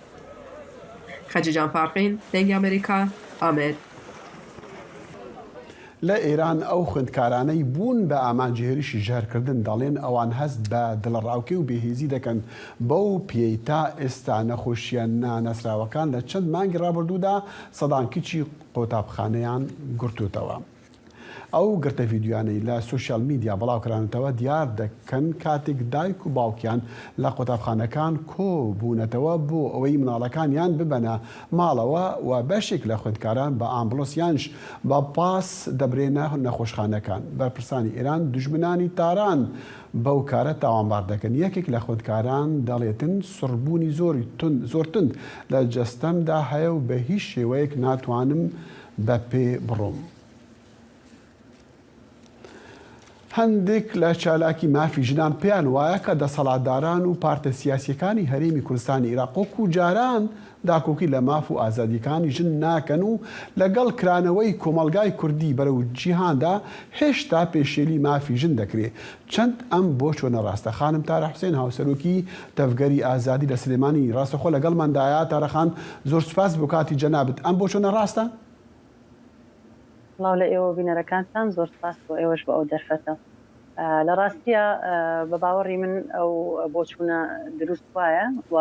Xecîcan Farqîn, Dengê Amerîka, Amed. Li Îran ew xwendkaraney bûn bi amancê hêrişî ji herkirdin, دەڵێن ئەوان هەست بە دڵەڕاوکێ و بێهێزی دەکەن. بەو پێی تا ئێستا نەخۆشییە ناناسراوەکان لە چەند مانگی ڕابردوودا سەدان کچی قۆتابخانەیان گرتووتەوە. ئەو گرتە ڤیدیۆیانەی لە سۆشیال میدیا بڵاوکرانەتەوە دیار دەکەن کاتێک دایک و باوکیان لە قۆتابخانەکان کۆ بوونەتەوە بۆ ئەوەی مناڵەکانیان ببەنە ماڵەوە و بەشێک لە خوێندکاران بە ئامبڵۆس یانش بە پاس دەبرێنە نەخۆشخانەکان. بەرپرسانی ئێران دوژمنانی تاران بەو کارە تاوانبار دەکەن. یەکێک لە خوێندکاران دەڵێتن سڕبوونی زۆری تون زۆر تند لە جەستەمدا هەیە و بە هیچ شێوەیەک ناتوانم بە پێ بڕۆم. هەندێک لە چالاکی مافی ژنان پێیان وایە کە دەسەڵاتداران و پارتە سیاسیەکانی هەرێمی کوردستانی عێراق وەکو جاران داکۆکی لە ماف و ئازادیەکانی ژن ناکەن و لەگەڵ کرانەوەی کۆمەڵگای کوردی بەرەو جیهاندا هێشتا پێشێلی مافی ژن دەکرێ. چەند ئەم بۆچوونە ڕاستە؟ خانم تارە حوسێن هاوسەرۆکی تەڤگەری ئازادی لە سلێمانی ڕاستەخۆ لەگەڵماندایە. تارە خان، زۆر سوپاس بۆ کاتی جەنابت. ئەم بۆچوونە ڕاستە؟ سڵاو لە ئێوە و بینەرەکانتان، زۆر سپاس بۆ ئێوەش بۆ ئەو دەرفەتە. لە ڕاستیە بە باوەڕی من ئەو بۆچوونە دروست وایە و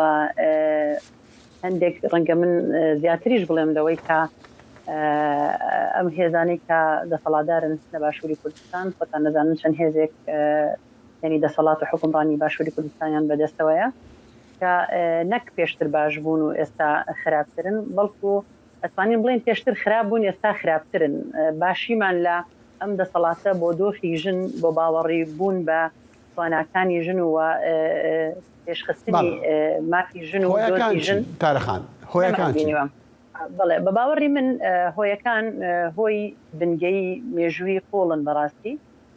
هەندێک ڕەنگە من زیاتریش بڵێم لەوەی کە ئەم هێزانەی کە دەسەڵاتدارن لە باشووری کوردستان، خۆتان دەزانن چەند هێزێک یعنی دەسەڵات و حکومڕانی باشووری کوردستانیان بەدەستەوەیە، کە نەک پێشتر باش بوون و ئێستا خراپترن، بەڵکو ئەتوانین بڵێن پێشتر خراپ بوون، ئێستا خراپترن. باشیمان لە ئەم دەسەڵاتە بۆ دۆخی ژن، بۆ باوەڕی بوون بە تواناکانی ژن و پێشخستنی مافی ژن و دۆخی ژن. تارەخان، هۆیەکان چی؟ بەڵێ، بە باوەڕی من هۆیەکان هۆی بنگەی مێژووی قوڵن بەڕاستی،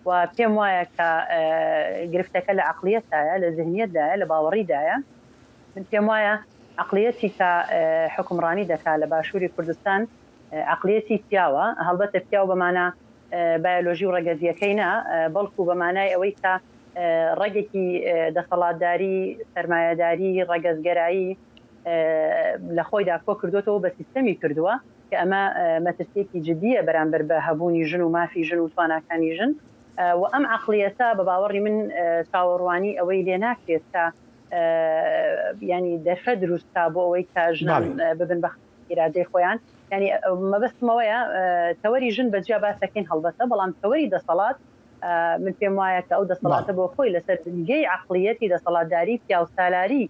و پێم وایە کە گرفتەکە لە عقلیەتدایە، لە ذهنیەتدایە، لە باوەڕیدایە. من پێم وایە عقلیەتی کە حکمڕانی دەکا لە باشووری کوردستان عقلیەتی پیاوە، هەڵبەتە پیاو بەمانە بایۆلۆژی و ڕەگەزیەکەی نا، بەڵکو بە مانای ئەوەی کە ڕەگێکی دەسەڵاتداری، سەرمایەداری، ڕەگەزگەرایی لە خۆیدا کۆ کردوتەوە، بە سیستەمی کردووە کە ئەمە مەترسیەکی جدیە بەرامبەر بە هەبوونی ژن و مافی ژن و تواناکانی ژن. و ئەم عقلیەتە بە باوەڕی من چاوەڕوانی ئەوەی لێ ناکرێت کە ینی دەرفەت دروست کا بۆ ئەوەی کە ژنان ببن بە ئیرادەی خۆیان. ینی مەبەستمەوەیە تەوەری ژن بە جیا باسەکەین هەڵبەتە، بەڵام تەوەری دەسەڵات من پێم وایە کە ئەو دەسەڵاتە بۆ خۆی لەسەر بنگەی عقلیەتی دەسەڵاتداری پیاوسالاری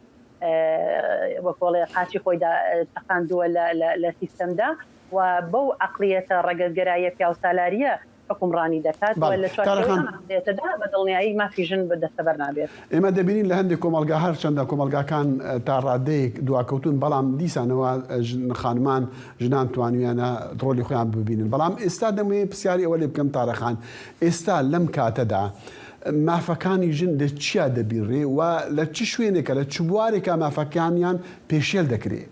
وەکۆڵێ قاچی خۆیدا تەقاندووە لە سیستەمدا، و بەو عقلیەتە ڕەگەزگەراییە پیاوسالاریە حکومڕانی دەکات و لە چوارچێوەی ئەم عقلیەتەدا بە دڵنیایی مافی ژن بە دەستەبەر نابێت. ئێمە دەبینین لە هەندێک کۆمەلگا، هەر چەندە کۆمەلگاکان تا ڕادەیەک دواکەوتون، بەڵام دیسانەوە خانمان، ژنان توانیانە ڕۆلی خۆیان ببینن. بەڵام ئێستا دەمەوێت پرسیاری ئەوە لێ بکەم تارەخان، ئێستا لەم کاتەدا مافەکانی ژن لە چیا دەبینرێ و لە چ شوێنێکە، لە چ بوارێکە مافەکانیان پێشێل دەکرێ؟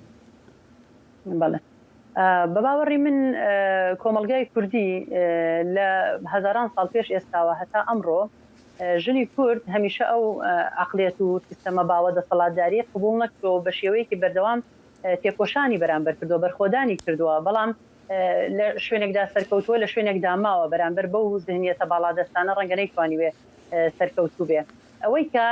بەڵێ. بە باوەڕی من کۆمەلگای کوردی لە هەزاران ساڵ پێش ئێستاوە هەتا ئەمڕۆ ژنی کورد هەمیشە ئەو عقلیەت و سیستەمە باوە دەسەڵاتداری قبول نەکردەوە، بە شێوەیەکی بەردەوام تێکۆشانی بەرامبەر کردووە، بەرخۆدانی کردووە، بەڵام لە شوێنێکدا سەرکەوتووە، لە شوێنێکدا ماوە، بەرامبەر بەو ذهنیەتە باڵادەستانە ڕەنگە نەیتوانیوێ سەرکەوتوو بێ. ئەوەی کە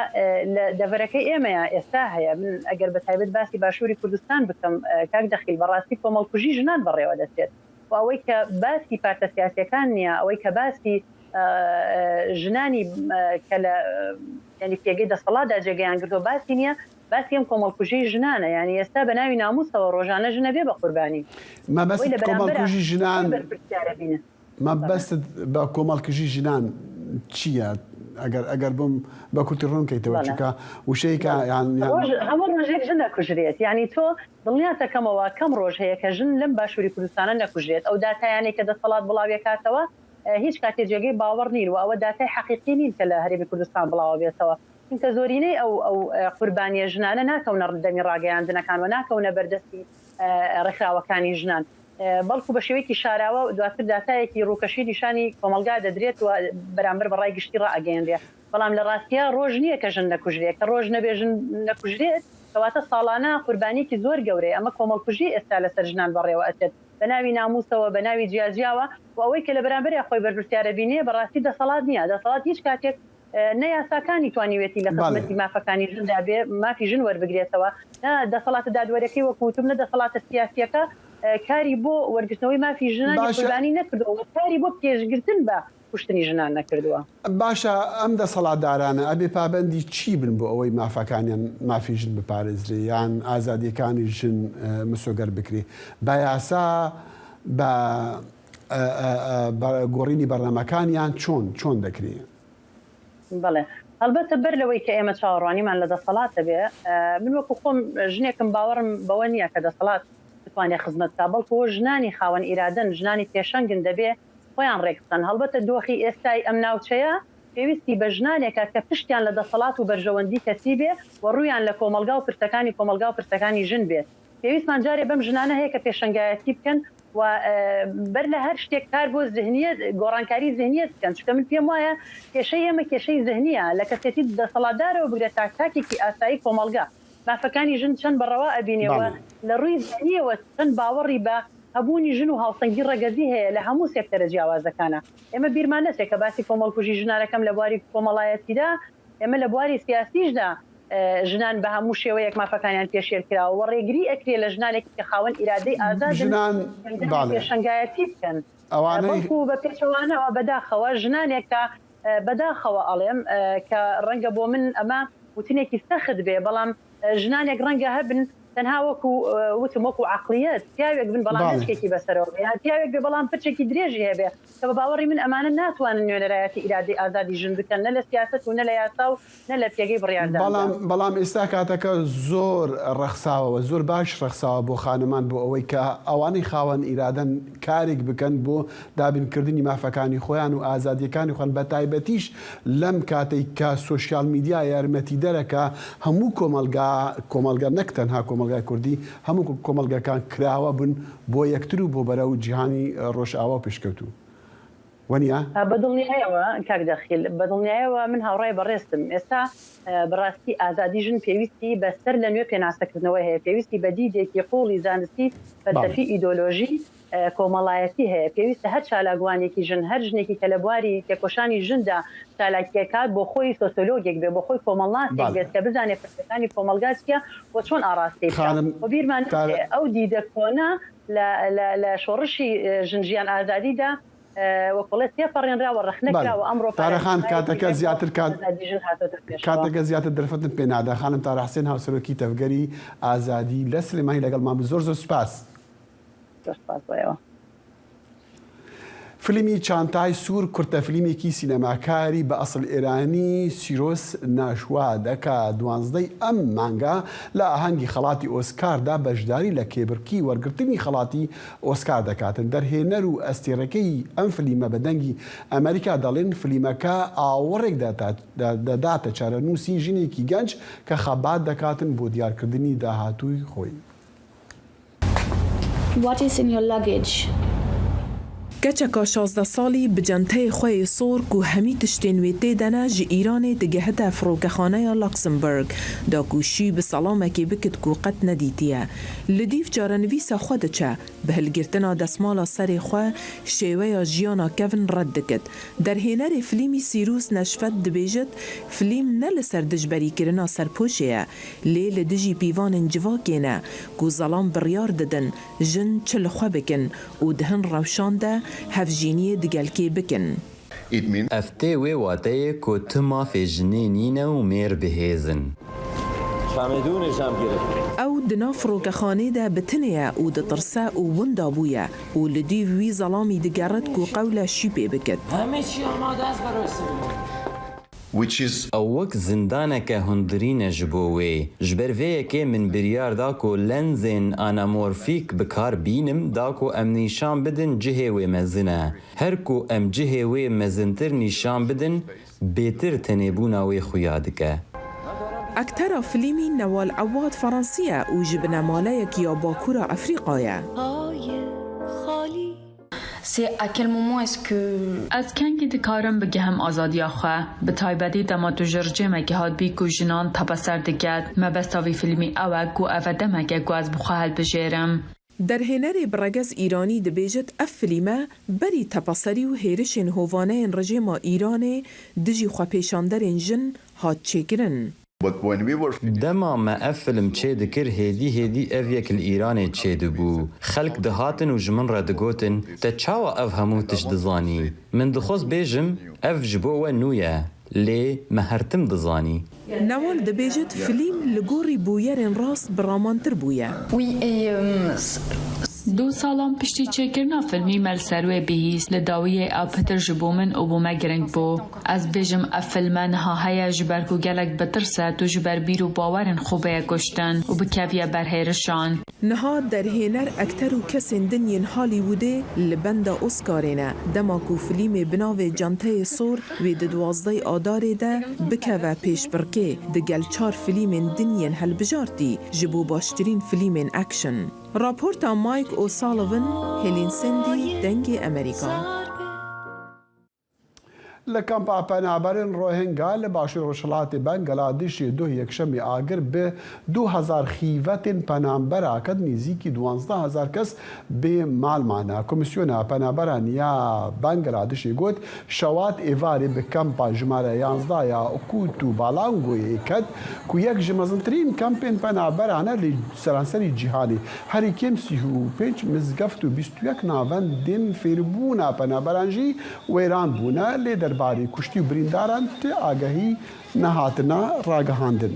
لە دەڤەرەکەی ئێمەیە ئێستا هەیە، من ئەگەر بە تایبەت باسی باشووری کوردستان بکەم، کاک دەخیل، بەڕاستی کۆمەڵکوژی ژنان بەڕێوە دەچێت، و ئەوەی کە باسی پارتە سیاسیەکان نییە، ئەوەی کە باسی ژنانی کە لە ینی پێگەی دەسەڵاتدا جێگەیان گرتووە باسی نییە، باسی ئەم کۆمەڵکوژی ژنانە. یعنی ئێستا بە ناوی ناموسەوە ڕۆژانە ژنە بێ بە قوربانی. مەبەست کۆمەڵکوژی ژنان مەبەستت بە کۆمەڵکوژی ژنان چییە؟ ئەگەر ئەگەر بم بە کورتی ڕوون کەیتەوە، چونکە وشەیەکە یان هەموو ڕۆژێک ژن دەکوژرێت. یعنی تۆ دڵنیات دەکەمەوە کەم ڕۆژ هەیە کە ژن لەم باشووری کوردستانە نەکوژرێت. ئەو داتایانەی کە دەسەڵات بڵاویەکاتەوە هیچ کاتێ جێگەی باوەڕ نین و ئەوە داتای حەقیقی نین کە لە هەرێمی کوردستان بڵاوە بێتەوە، چونکە زۆرینەی ئەو ئەو قوربانیە ژنانە ناکەونە دەمی ڕاگەیاندنەکان و ناکەونە بەردەستی ڕێکخراوەکانی ژنان، بەڵکو بە شێوەیەکی شاراوە دواتر داتایەکی ڕووکەشی نیشانی کۆمەلگا دەدرێت و بەرامبەر بە ڕای گشتی ڕائەگەیەنرێ. بەڵام لە ڕاستیا ڕۆژ نییە کە ژن نەکوژرێت، کە ڕۆژ نەبێ ژن نەکوژرێت کەواتە ساڵانە قوربانیەکی زۆر گەورەیە. ئەمە کۆمەڵکوژی ئێستا لەسەر ژنان بەڕێوە ئەچێت بە ناوی ناموسەوە، بە ناوی جیاجیاوە، و ئەوەی کە لە بەرامبەریا خۆی بەرپرسیارە بینێ بەڕاستی دەسەڵات نییە. دەسەڵات هیچ کاتێک نە یاساکانی توانیوێتی لە خزمەتی مافەکانی ژندا بێ، مافی ژن وەربگرێتەوە، نە دەسەڵاتە دادوەریەکەی وەکو وتم، نە دەسەڵاتە سیاسیەکە کاری بۆ وەرگرتنەوەی مافی ژنانی قوربانی نەکردووە و کاری بۆ پێشگرتن بە کوشتنی ژنان نەکردووە. باشە، ئەم دەسەڵاتدارانە ئەبێ پابەندی چی بن بۆ ئەوەی مافەکانیان، مافی ژن بپارێزرێ یان ئازادیەکانی ژن مسۆگەر بکرێ؟ بە یاسا، بە گۆڕینی بەرنامەکانیان چۆن چۆن دەکرێ؟ بەڵێ، هەڵبەتە بەر لەوەی کە ئێمە چاوەڕوانیمان لە دەسەڵاتە بێ، من وەکو خۆم ژنێکم باوەڕم بەوە نییە کە دەسەڵات بتوانێت خزمەت بکات، بەڵکو ژنانی خاوەن ئیرادەن، ژنانی پێشەنگن دەبێ خۆیان ڕێک بخەن. هەڵبەتە دۆخی ئێستای ئەم ناوچەیە پێویستی بە ژنانێکە کە پشتیان لە دەسەڵات و بەرژەوەندی کەسی بێ و ڕوویان لە کۆمەلگا و پرسەکانی کۆمەلگا و پرسەکانی ژن بێ. پێویستمان جارێ بەم ژنانە هەیە کە پێشەنگایەتی بکەن و بەر لە هەر شتێک کار بۆ زهنیەت، گۆڕانکاری زهنیەت بکەن، چونکە من پێم وایە کێشەی ئێمە کێشەی زهنیە، لە کەسێتی دەسەڵاتدارەوە بگرە تا تاکێکی ئاسایی کۆمەلگا مافەکانی ژن چەند بەڕەوا ئەبینێ و لە ڕووی زهنیەوە چەند باوەڕی بە هەبوونی ژن و هاوسەنگی ڕەگەزی هەیە لە هەموو سێکتەرە جیاوازەکانا. ئێمە بیرمان نەچێت کە باسی کۆمەڵکوژی ژنانەکەم لە بواری کۆمەڵایەتیدا، ئێمە لە بواری سیاسیشدا ئە، ژنان بە هەموو شێوەیەک مافەکانیان پێشێل کراوە و ڕێگری ئەکرێ لە ژنانێکی کە خاوەن ئیرادەی ئازادن ژنان، پێشەنگایەتی بکەن. ئەوانەی بەڵکو بە پێچەوانەوە بەداخەوە ژنانێک کە، ئە، بەداخەوە ئەڵێم، ئە، کە ڕەنگە بۆ من ئەمە وتنێکی سەخت بێ، بەڵام، ئە، ژنانێک ڕەنگە هەبن تەنها وەکو، ئە، وتم، وەکو عەقڵیەت پیاوێک بن، بەڵام بەڵێ. هێچکێکی بەسەرەوە بێ، یان پیاوێک بێ، بەڵام پرچێکی درێژی هەبێ، کە بە باوەڕی من ئەمانە ناتوانن نوێنەرایەتی ئیرادەی ئازادی ژن بکەن، نە لە سیاسەت و نە لە یاسا و نە لە پێگەی بڕیاردان. بەڵام، بەڵام ئێستا کاتەکە زۆر ڕەخساوە، زۆر باش ڕەخساوە بۆ خانمان، بۆ ئەوەی کە ئەوانەی خاوەن ئیرادەن کارێک بکەن بۆ دابینکردنی مافەکانی خۆیان و ئازادیەکانی خۆیان، بە تایبەتیش لەم کاتەی کە سوسیال میدیا یارمەتی دەرەکە هەموو کۆمەلگا، کۆمەلگا نەک تەنها کۆمەلگای کوردی، هەموو کۆمەلگەکان کراوە بوون بۆ یەکتر و بۆ بەرەو جیهانی ڕۆژئاوا و پێشکەوتوو. وەنیە؟ بە دڵنیایەوە، کاک دەخیل، بە دڵنیایەوە من هاوڕای بەڕێستم. ئێستا، ئە، بەڕاستی ئازادی ژن پێویستی بە سەر لە نوێ پێناسەکردنەوە هەیە، پێویستی بە دیدێکی قوڵی زانستی، فەلسەفی، بەڵێ. ئیدۆلۆژی، ئە، کۆمەڵایەتی هەیە. پێویستە هەر چالاکوانێکی ژن، هەر ژنێکی کە لە بواری تێکۆشانی ژندا چالاکیەکات، بۆ خۆی سۆسیۆلۆگێک بێ، بۆ خۆی کۆمەڵناسێک بەڵێ. بێت کە بزانێت پرسەکانی کۆمەڵگا چیە و چۆن ئاراستەی بکات. خانم و بیرمان تارە نەچێ ئەو دیدە کۆنە لە، لە، لە شۆڕشی، ئە، ژن ژیان ئازادیدا، ئە، وەک بڵێ تێپەڕێنرا و ڕەخنە بەڵێ. کرا و ئەمڕۆ تارە خان، پارێزگاری کاتەکە زیاتر کات-، ئازادی ژن هاتۆتە پێشەوە. کاتەکە زیاتر دەرفەتم پێ نادا. خانم تارە حسێن، هاوسەرۆکی تەڤگەری ئازادی لە سلێمانی، لەگەڵمان بوو. زۆر زۆر سپاس. زۆر سپاس بۆ ئێوە. فیلمی چانتای سوور کورتە فیلمێکی سینەماکاری بە ئەسڵ ئێرانی سیرۆس ناشوادە کە دوانزدەی ئەم مانگە لە ئاهەنگی خەڵاتی ئۆسکاردا بەشداری لە کێبڕکی وەرگرتنی خەڵاتی ئۆسکار دەکاتن. دەرهێنەر و ئەستێرەکەی ئەم فیلمە بە دەنگی ئەمریکا دەڵێن فیلمەکە ئاوەڕێک دەتا-، دە-، دەداتە چارەنووسی ژنێکی گەنج کە خەبات دەکاتن بۆ دیارکردنی داهاتووی خۆی. What is in your luggage? کەچەکا شازدە ساڵی بجەنتەیە خوەی سۆر کو هەمی تشتێن وێ تێدەنە ژ ئیرانێ دگەهتە فڕۆکەخانەیا لەکسمبرگ دا کو شی بسەڵامەکێ بکت کو قەت نەدیتیە. لدیف جارەنویسە خوە دچە، بهلگرتنا دەسماڵا سەرێ خوە شێوەیا ژیانا کەڤن ڕەد دکت. دەرهێنەرێ فلیمی سیروس نەشفەت دبێژت، فلیم نە لسەر دژبەریکرنا سەرپۆشێیە، لێ لە دژی پیوانێن civakê ne ku zelam biryar didin jin çi li xwe bikin û di hin rewşan de hevjîniyê digelkê bikin. Ev tê wê wateyê ku tu mafê jinê nîne û mêr bi hêz in. Ew di nav firokehanê de bi tinê ye û ditirse û winda bûye û li dîv wî zelamî digerit ku qewle şî pê bikit. Ew wek zindaneke hundirîn e ji bo wê. Ji ber vê yekê min biryar da ku lensên anamorfîk bi kar bînim, da ku em nîşan bidin cihê wê mezin e. Her ku em cihê wê mezintir nîşan bidin, bêtir tenêbûna wê xuya dike. Ektera filmî Newal Ewad Fransî ye û ji binemaleyek ya Bakûra Efrîqa ye. C'est à quel moment est-ce que Ez kengî dikarim bigihim azadiya xwe? Bi taybetî dema tu ji rejîmekê hatibî ku jinan tepeser diket. Mebesta vî fîlmî ew e ku ev e demeke ku ez bi xwe hilbijêrim. Derhênerê bi regez îranî dibêjit, ev filîme berî tepeserî û hêrişên hovaneyên rejêma Îranê dijî xwepêşanderên jin hat çêkirin. Dema me ev film çêdikir, hêdî hêdî ev yek li Îranê çêdibû. Xelk dihatin û ji min re digotin, te çawa ev hemû tişt dizanî? Min dixwest bêjim, ev ji bo we nû ye, lê me her tim dizanî. Newal dibêjit, filîm li gorî bûyerên rast bi ramantir bûye. Oui, et, euh, s- Du salan piştî çêkirina filmî me li ser wê bihîst. Li dawiyê ew pitir ji bo min û bo me giring bû. Ez bêjim, ev filme niha heye ji ber ku gelek bitirse, tu ji ber bîr û bawerên xwe bêye kuştin û bikeviye ber hêrişan. Niha derhêner, ekter û kesên din yên Hollywoodê li benda Oscarê ne, dema ku filîmê bi navê Canteyê Sor wê di duwazdeh Adarê de bikeve pêşbirkê, digel çar filîmên din yên hilbijartî ji bo baştirîn filîmên action. Raporta Mike O'Sullivan, Helen Sandy, Dengê Emerîka. Li kampa penaberên Rohingya li başûrê rojhilatê Bengaladişê duh Yekşemê agir bi du hezar xîvetên penabera ket, nêzîkî duwazdeh hezar kes bê mal mane. Komîsyona Penaberan ya Bengaladişê got, şewat êvarê bi kampa jimare yanzdeh ya Kutu Balangoyê ket, ku yek ji mezintirîn kampên penaberan e li seranserî cîhanê. Herî kêm sî û pênc mizgeft û bîst û yek navendên fêrbûna penaberan jî wêran bûne, lê derbarê kuştî û birîndaran ti agahî nehatine ragihandin.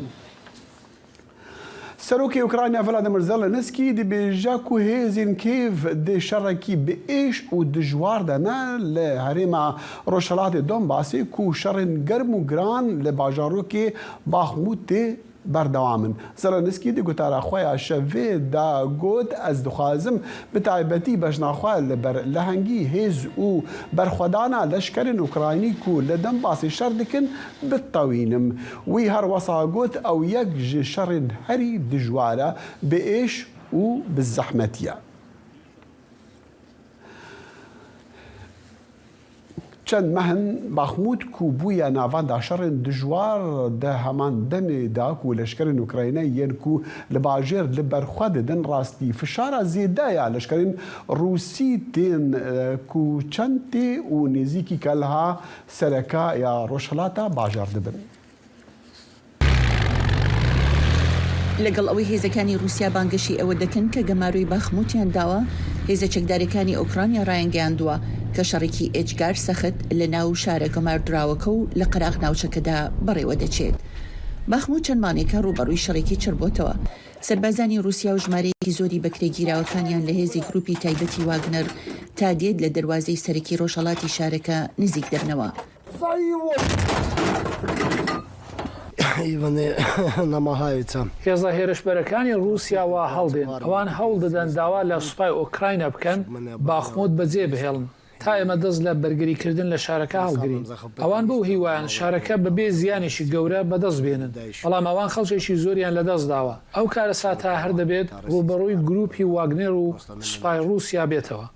Serokê Ukrayna Volodymyr Zelensky dibêje ku hêzên Kiev di şerekî bi êş û dijwar de ne li herêma rojhilatê Donbasê, ku şerên germ û giran li bajarokê Baxmûtê berdewam in. Zelensky di gotara xwe ya şevê de got, ez dixwazim bi taybetî bejna xwe li ber lehengî hêz û berxwedana leşkerên Ukraynî ku li Donbasê şer dikin, bitewînim. Wî her wesa got, ew yek ji şerên herî dijwar e, bi êş û bi zehmetî ye. Çend meh in Baxmût ku bûye navenda şerên dijwar, di heman demê de ku leşkerên Ukraynayê yên ku li bajêr li ber xwe didin, rastî fişara zêde ya leşkerên Rûsî tên, e, ku çend tê û nêzîkî kelha sereka ya rojhilata bajar dibin. لەگەڵ ئەوەی هێزەکانی رووسیا بانگەشەی ئەوە دەکەن کە گەمارۆی باخموتیان داوە، هێزە چەکدارەکانی ئۆکرانیا ڕایانگەیاندووە کە شەڕێکی ئێجگار سەخت لە ناو شارە گەماردراوەکە و لە قەراغ ناوچەکەدا بەڕێوە دەچێت. باخموت چەند مانگێکە ڕوبەڕووی شەڕێکی چڕبۆتەوە. سەربازانی رووسیا و ژمارەیەکی زۆری بەکرێگیراوەکانیان لە هێزی گروپی تایبەتی واگنەر تا دێت لە دەروازەی سەرەکی ڕۆژهەڵاتی شارەکە نزیک دەبنەوە. Вони намагаються. هێزە هێرشبەرەکانی رووسیا وا هەڵدێن. ئەوان هەوڵ دەدەن داوا لە سوپای ئۆکراینە بکەن باخموت بەجێ بهێڵن، تا ئێمە دەست لە بەرگریکردن لە شارەکە هەڵگرین. ئەوان بەو هیوایان شارەکە بەبێ زیانێکی گەورە بەدەست بێنن، بەڵام ئەوان خەڵکێکی زۆریان لەدەست داوە. ئەو کارەساتە هەر دەبێت ڕوبەڕووی گروپی واگنێر و سوپای رووسیا بێتەوە.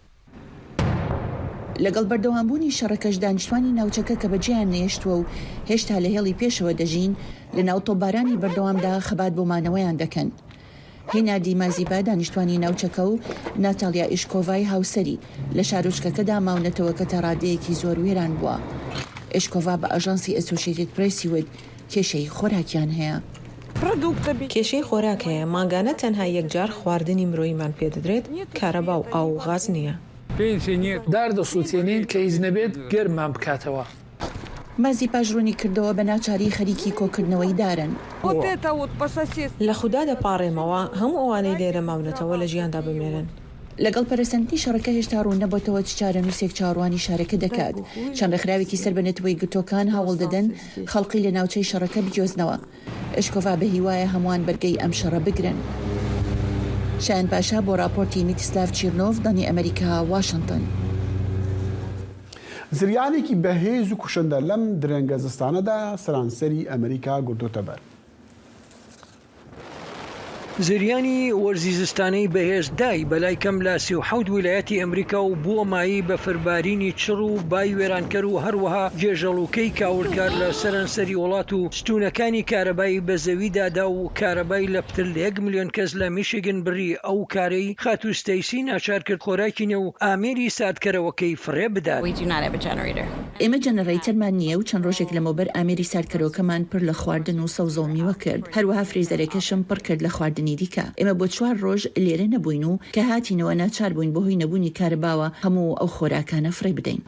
لەگەڵ بەردەوامبوونی شەڕەکەش، دانیشتوانی ناوچەکە کە بەجێیان نەهێشتووە و هێشتا لە هێڵی پێشەوە دەژین، لە ناو تۆپبارانی بەردەوامدا خەبات بۆ مانەوەیان دەکەن. هینادی مازیبا، دانیشتوانی ناوچەکە، و ناتالیا ئیشکۆڤای هاوسەری، لە شارۆچکەکەدا ماونەتەوە کە تا ڕادەیەکی زۆر وێران بووە. ئیشکۆڤا بە ئاژانسی ئەسۆشیتد پرێسی وت کێشەی خۆراکیان هەیە. کێشەی خۆراک هەیە. مانگانە تەنها یەکجار خواردنی مرۆییمان پێدەدرێت، کارەبا و ئاو و غاز نییە. دار دەسووتێنین کە هیچ نەبێت گەرممان بکاتەوە. مازی پاش ڕوونی کردەوە بە ناچاری خەریکی کۆکردنەوەی دارن. لە خودا دەپاڕێمەوە هەموو ئەوانەی لێرە ماونەتەوە لە ژیاندا بمێنن. لەگەڵ پەرەسەندنی شەڕەکە هێشتا ڕوون نەبۆتەوە چ چارەنووسێک چاوەڕوانی شارەکە دەکات. چەند ڕێکخراوێکی سەر بە نەتەوەی گرتووەکان هەوڵ دەدەن خەڵقی لە ناوچەی شەڕەکە بجۆزنەوە. ئشکۆڤا بە هیوایە هەمووان بەرگەی ئەم شەڕە بگرن. شایان پاشا بۆ راپۆرتی میتیسلاڤ چیرنۆڤ، دەنی ئەمریکا، واشنتن. زریانێکی بەهێز و کوشندە لەم درەنگە زستانەدا سەرانسەری ئەمریکا گرتۆتە بەر. زریانی وەرزی زستانەی بەهێز دای بەلای کەم لە سی و حەوت ویلایەتی ئەمریکا و بووە مایی بەفربارینی چڕ و بای وێرانکەر و هەروەها گێژەڵوکەی کاولکار لە سەرانسەری وڵات و ستونەکانی کارەبای بە زەویدا دا و کارەبای لە پتر لە یەک ملیۆن کەس لە میشیگن بڕی. ئەو کارەی خاتوو ستەیسی ناچار کرد خۆراکی نێو ئامێری ساردکەرەوەکەی فڕێ بدات. We do not have a generator. ئێمە جەنەرەیتەرمان نییە و چەند ڕۆژێک لەمەوبەر ئامێری ساردکەرەوەکەمان پڕ لە خواردن و سەوزە و میوە کرد. هەروەها فریزەرەکەشم پڕ کرد لە خواردنی دیکە. ئێمە بۆ چوار ڕۆژ لێرە نەبووین و کە هاتینەوە ناچار بووین بەهۆی نەبوونی کارەباوە هەموو ئەو خۆراکانە فڕێ بدەین.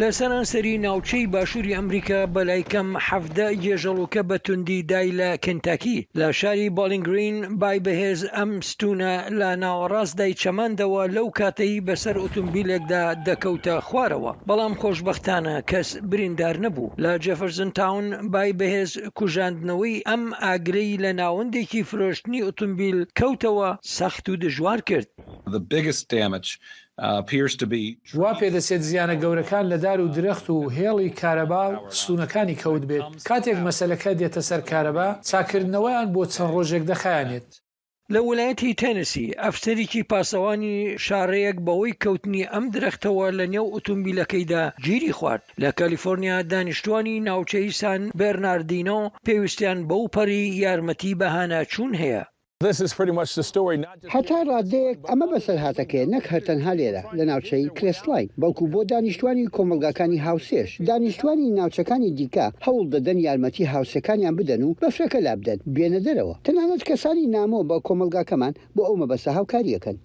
لە سەرانسەری ناوچەی باشووری ئەمریکا بەلای کەم حەڤدە گێژەڵوکە بە توندی دای لە کنتاکی، لە شاری بۆلینگرین بای بەهێز ئەم ستونە لە ناوەڕاستدای چەماندەوە لەو کاتەی بەسەر ئۆتۆمبیلێکدا دەکەوتە خوارەوە، بەڵام خۆشبەختانە کەس بریندار نەبوو. لە جێفرسن تاون بای بەهێز کوژاندنەوەی ئەم ئاگرەی لە ناوەندێکی فرۆشتنی ئۆتۆمبیل کەوتەوە سەخت و دژوار کرد. The biggest damage, uh, appears to be وا پێدەچێت زیانە گەورەکان لە دار و درەخت و هێڵی کارەبا و ستونەکانی کەوت بێت. کاتێک مەسەلەکە دێتە سەر کارەبا، چاکردنەوەیان بۆ چەند ڕۆژێک دەخایەنێت. لە ویلایەتی تێنسی، ئەفسەرێکی پاسەوانی شارەیەک بەوەی کەوتنی ئەم درەختەوە لە نێو ئوتومبیلەکەیدا گیری خوارد. لە کالیفۆرنیا، دانیشتوانی ناوچەی سان بێرناردینۆ پێویستیان بەو پەری یارمەتی بەهاناچوون هەیە. This is pretty much the story, not just هەتا ڕادەیەک ئەمە بەسەرهاتەکەیە، نەک هەر تەنها لێرە، لە ناوچەی کرێستڵاین، بەڵکو بۆ دانیشتوانی کۆمەڵگاکانی هاوسێش. دانیشتوانی ناوچەکانی دیکە هەوڵ دەدەن یارمەتی هاوسێکانیان بدەن و بەفرەکە لابدەن، بێنە دەرەوە. تەنانەت کەسانی نامۆ بە کۆمەڵگاکەمان بۆ ئەو مەبەستە هاوکاریەکەن.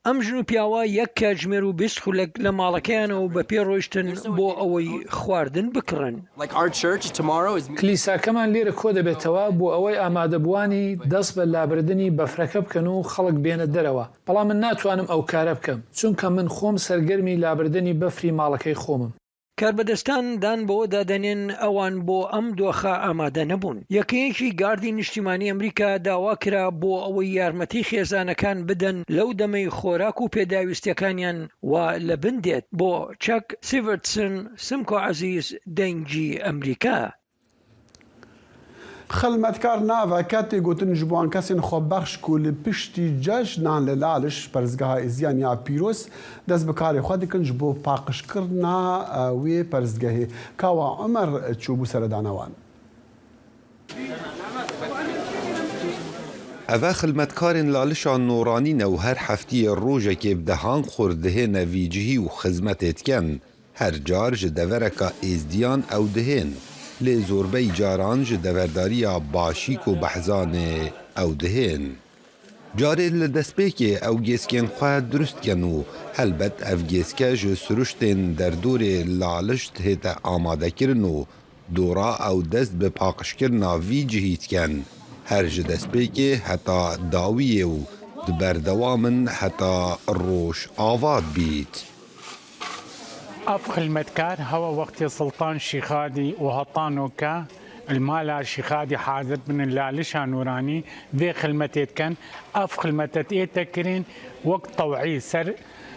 ئەم ژن و پیاوە یەک کاتژمێر و بیست خولەک لە ماڵەکەیانەوە بە پێ ڕۆیشتن بۆ ئەوەی خواردن بکڕن. Like our church tomorrow is کلیساکەمان لێرە کۆ دەبێتەوە بۆ ئەوەی ئامادەبووانی دەست بە لابردنی بەفرەکە بکەن و خەڵک بێنە دەرەوە، بەڵام من ناتوانم ئەو کارە بکەم، چونکە من خۆم سەرگەرمی لابردنی بەفری ماڵەکەی خۆمم. کاربەدەستان دان بەوەدا دەنێن ئەوان بۆ ئەم دۆخە ئامادە نەبوون. یەکەیەکی گاردی نیشتیمانی ئەمریکا داوا کرا بۆ ئەوەی یارمەتی خێزانەکان بدەن لەو دەمەی خۆراک و پێداویستیەکانیان وا لە بن دێت. بۆ چەک سیڤەرتسن، سمکۆ عەزیز، دەنگی ئەمریکا. Xilmetkar naveke tê gotin ji bo wan kesên xwebexş ku li piştî cejnan li Laliş, Perestgeha Êziyan ya Pîroz, dest bi karê xwe dikin ji bo paqijkirina, e, wê perestgehê. Kawa Omer çûbû seredana wan. Eve xilmetkarên Lalişa Noranî ne û her heftiyê rojekê bi dehan xurt dihêne vî cihî û xizmetê dikin. Her car ji devereka êzdiyan ew dihên, lê zorbey caran ji deverdariya Başîk û Behzanê ew dihên. Carê li destpêkê ew gêskên xwe dirust dikin û helbet ev gêske ji siruştên derdorê Laliş dihête amadekirin û dora ew dest bi paqijkirina vî cihî dikin. Her ji destpêkê heta dawiyê û di berdewam in heta roj ava dibît. Ev xilmetkar hewa wextê Siltan Şîxadî û Hetanoke li mala Şîxadî hazir bin, li Lalişa Nûranî vê xilmetê dikin. Ev xilmete diête kirin wek tewî ser,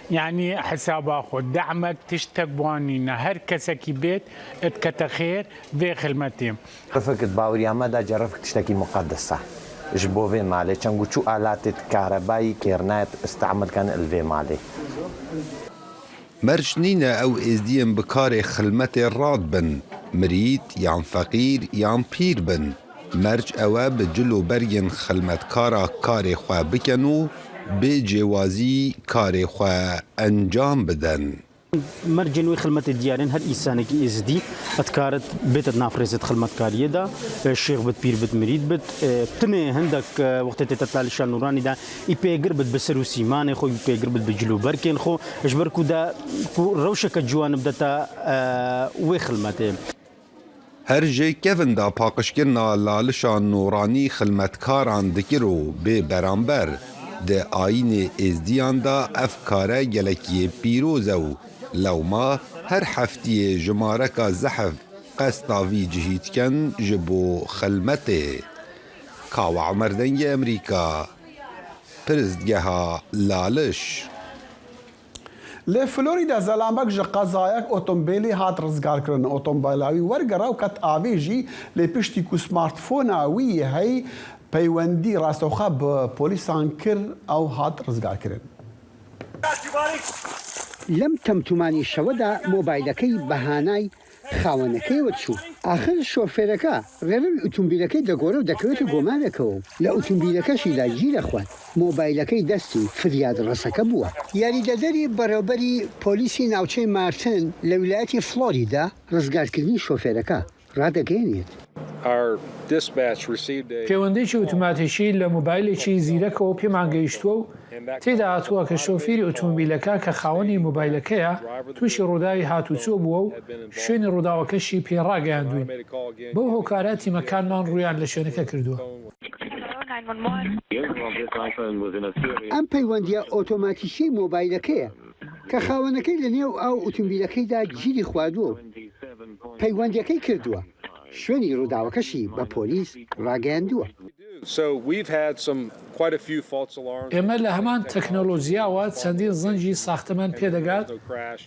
yanî hesaba xwe, demek tiştek bi wan nîne. Her kesekî bêt, dikete xêr vê xilmetê. Refik, di baweriya me de cerefik tiştekî muqedes e. Ji bo vê malê, çend ku çû alatê karebayî kêr nayet îstemil ken li vê malê. Merc nîne ew êzdiyên bi karê xilmetê radibin, mirîd yan feqîr yan pîr bin. Merc ew e bi cil û bergên xilmetkara karê xwe bikin û bê cêwazî karê xwe encam bidin. Mercên wê xilmetê diyar in, her îsanekî êzdî dikare bête di nav rêzê di xilmetkariyê de, şêx bit, pîr bit, mirîd bit. Timê hindek wextê tête Lalişa Nûranî de, î pêgir bit bi ser û sîmanê xwe, î pêgir bit bi cil û berkên xwe, ji ber ku de ku rewşeke ciwan bidete wê xilmetê. Her ji kevin de paqijkirina Lalişa Nûranî xilmetkaran dikir û bê beramber di ayînê êzdiyan de ev kare gelekî pîroz e û lewma her heftiyê jimareka zehf qesta vî cihî dikin ji bo xilmetê. Kawa Omer, Dengê Emerîka, Pirsgeha Laliş. Li Florîda zelamek ji qezayek otombêlê hat rizgarkirin. Otombêla wî wergera û ket avê jî, lê piştî ku smartfona wî hey peywendî rastewxwe bi polîsan kir, ew hat rizgarkirin. لەم تەمتومانی شەوەدا مۆبایلەکەی بەهانای خاوەنەکەیەوە چوو. ئاخر شۆفێرەکە ڕێڕەوی ئوتومبیلەکەی دەگۆرە و دەکەوێتە گۆمارێکەوە و لە ئوتومبیلەکەشیدا گیرە خوارد. مۆبایلەکەی دەستی فریاد ڕەسەکە بووە. یاریدەدەری بەڕێوەبەری پۆلیسی ناوچەی مارتن لە ویلایەتی فلۆریدا ڕزگارکردنی شۆفێرەکە ڕادەگەیەنێت. پەیوەندیەکی ئوتوماتیکی لە مۆبایلێکی زیرەکەوە پێمان گەیشتووە و تێدا هاتووە کە شۆفیری ئوتومبیلەکە کە خاوەنی مۆبایلەکەیە تووشی ڕووداوی هاتوچۆ بووە و شوێنی ڕووداوەکەشی پێ ڕاگەیاندووین. بەو هۆکارە تیمەکانمان ڕوویان لە شوێنەکە کردووە. ئەم پەیوەندیە ئۆتۆماتیکی مۆبایلەکەیە کە خاوەنەکەی لە نێو ئاو ئوتومبیلەکەیدا گیری خواردووە و پەیوەندیەکەی کردووە، شوێنی ڕووداوەکەشی بە پۆلیس ڕاگەیاندووە. ئێمە لە هەمان تەکنەلۆجیاوە چەندین زەنگی ساختەمان پێدەگات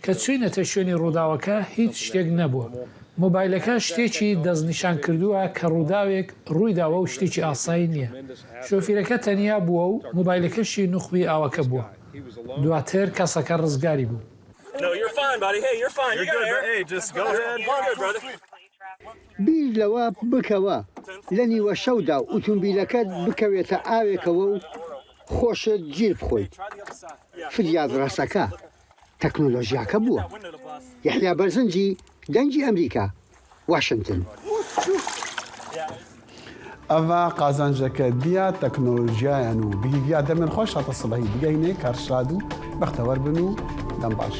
کە چووینەتە شوێنی ڕووداوەکە، هیچ شتێک نەبووە. مۆبایلەکە شتێکی دەستنیشان کردووە کە ڕووداوێک ڕوویداوە و شتێکی ئاسایی نییە. شۆفیرەکە تەنیا بووە و مۆبایلەکەشی نوخبی ئاوەکە بووە. دواتر کەسەکە ڕزگاری بوو. No, you're fine, buddy. Hey, you're fine. You got air. Hey, just go ahead. All good, brother. بیر لەوە بکەوە، لە نیوە شەودا ئوتومبیلەکەت بکەوێتە ئاوێکەوە و خۆشت گیر بخۆیت. فریاد ڕەسەکە تەکنۆلۆژیاکە بووە. یەحیا بەرزنجی، دەنگی ئەمریکا، واشنگتن. Eva qazanceke diya teknolojiyayan û bi hîviya demên xweş hata sibehî bigehîne kar şad û bextewer bin û dem baş.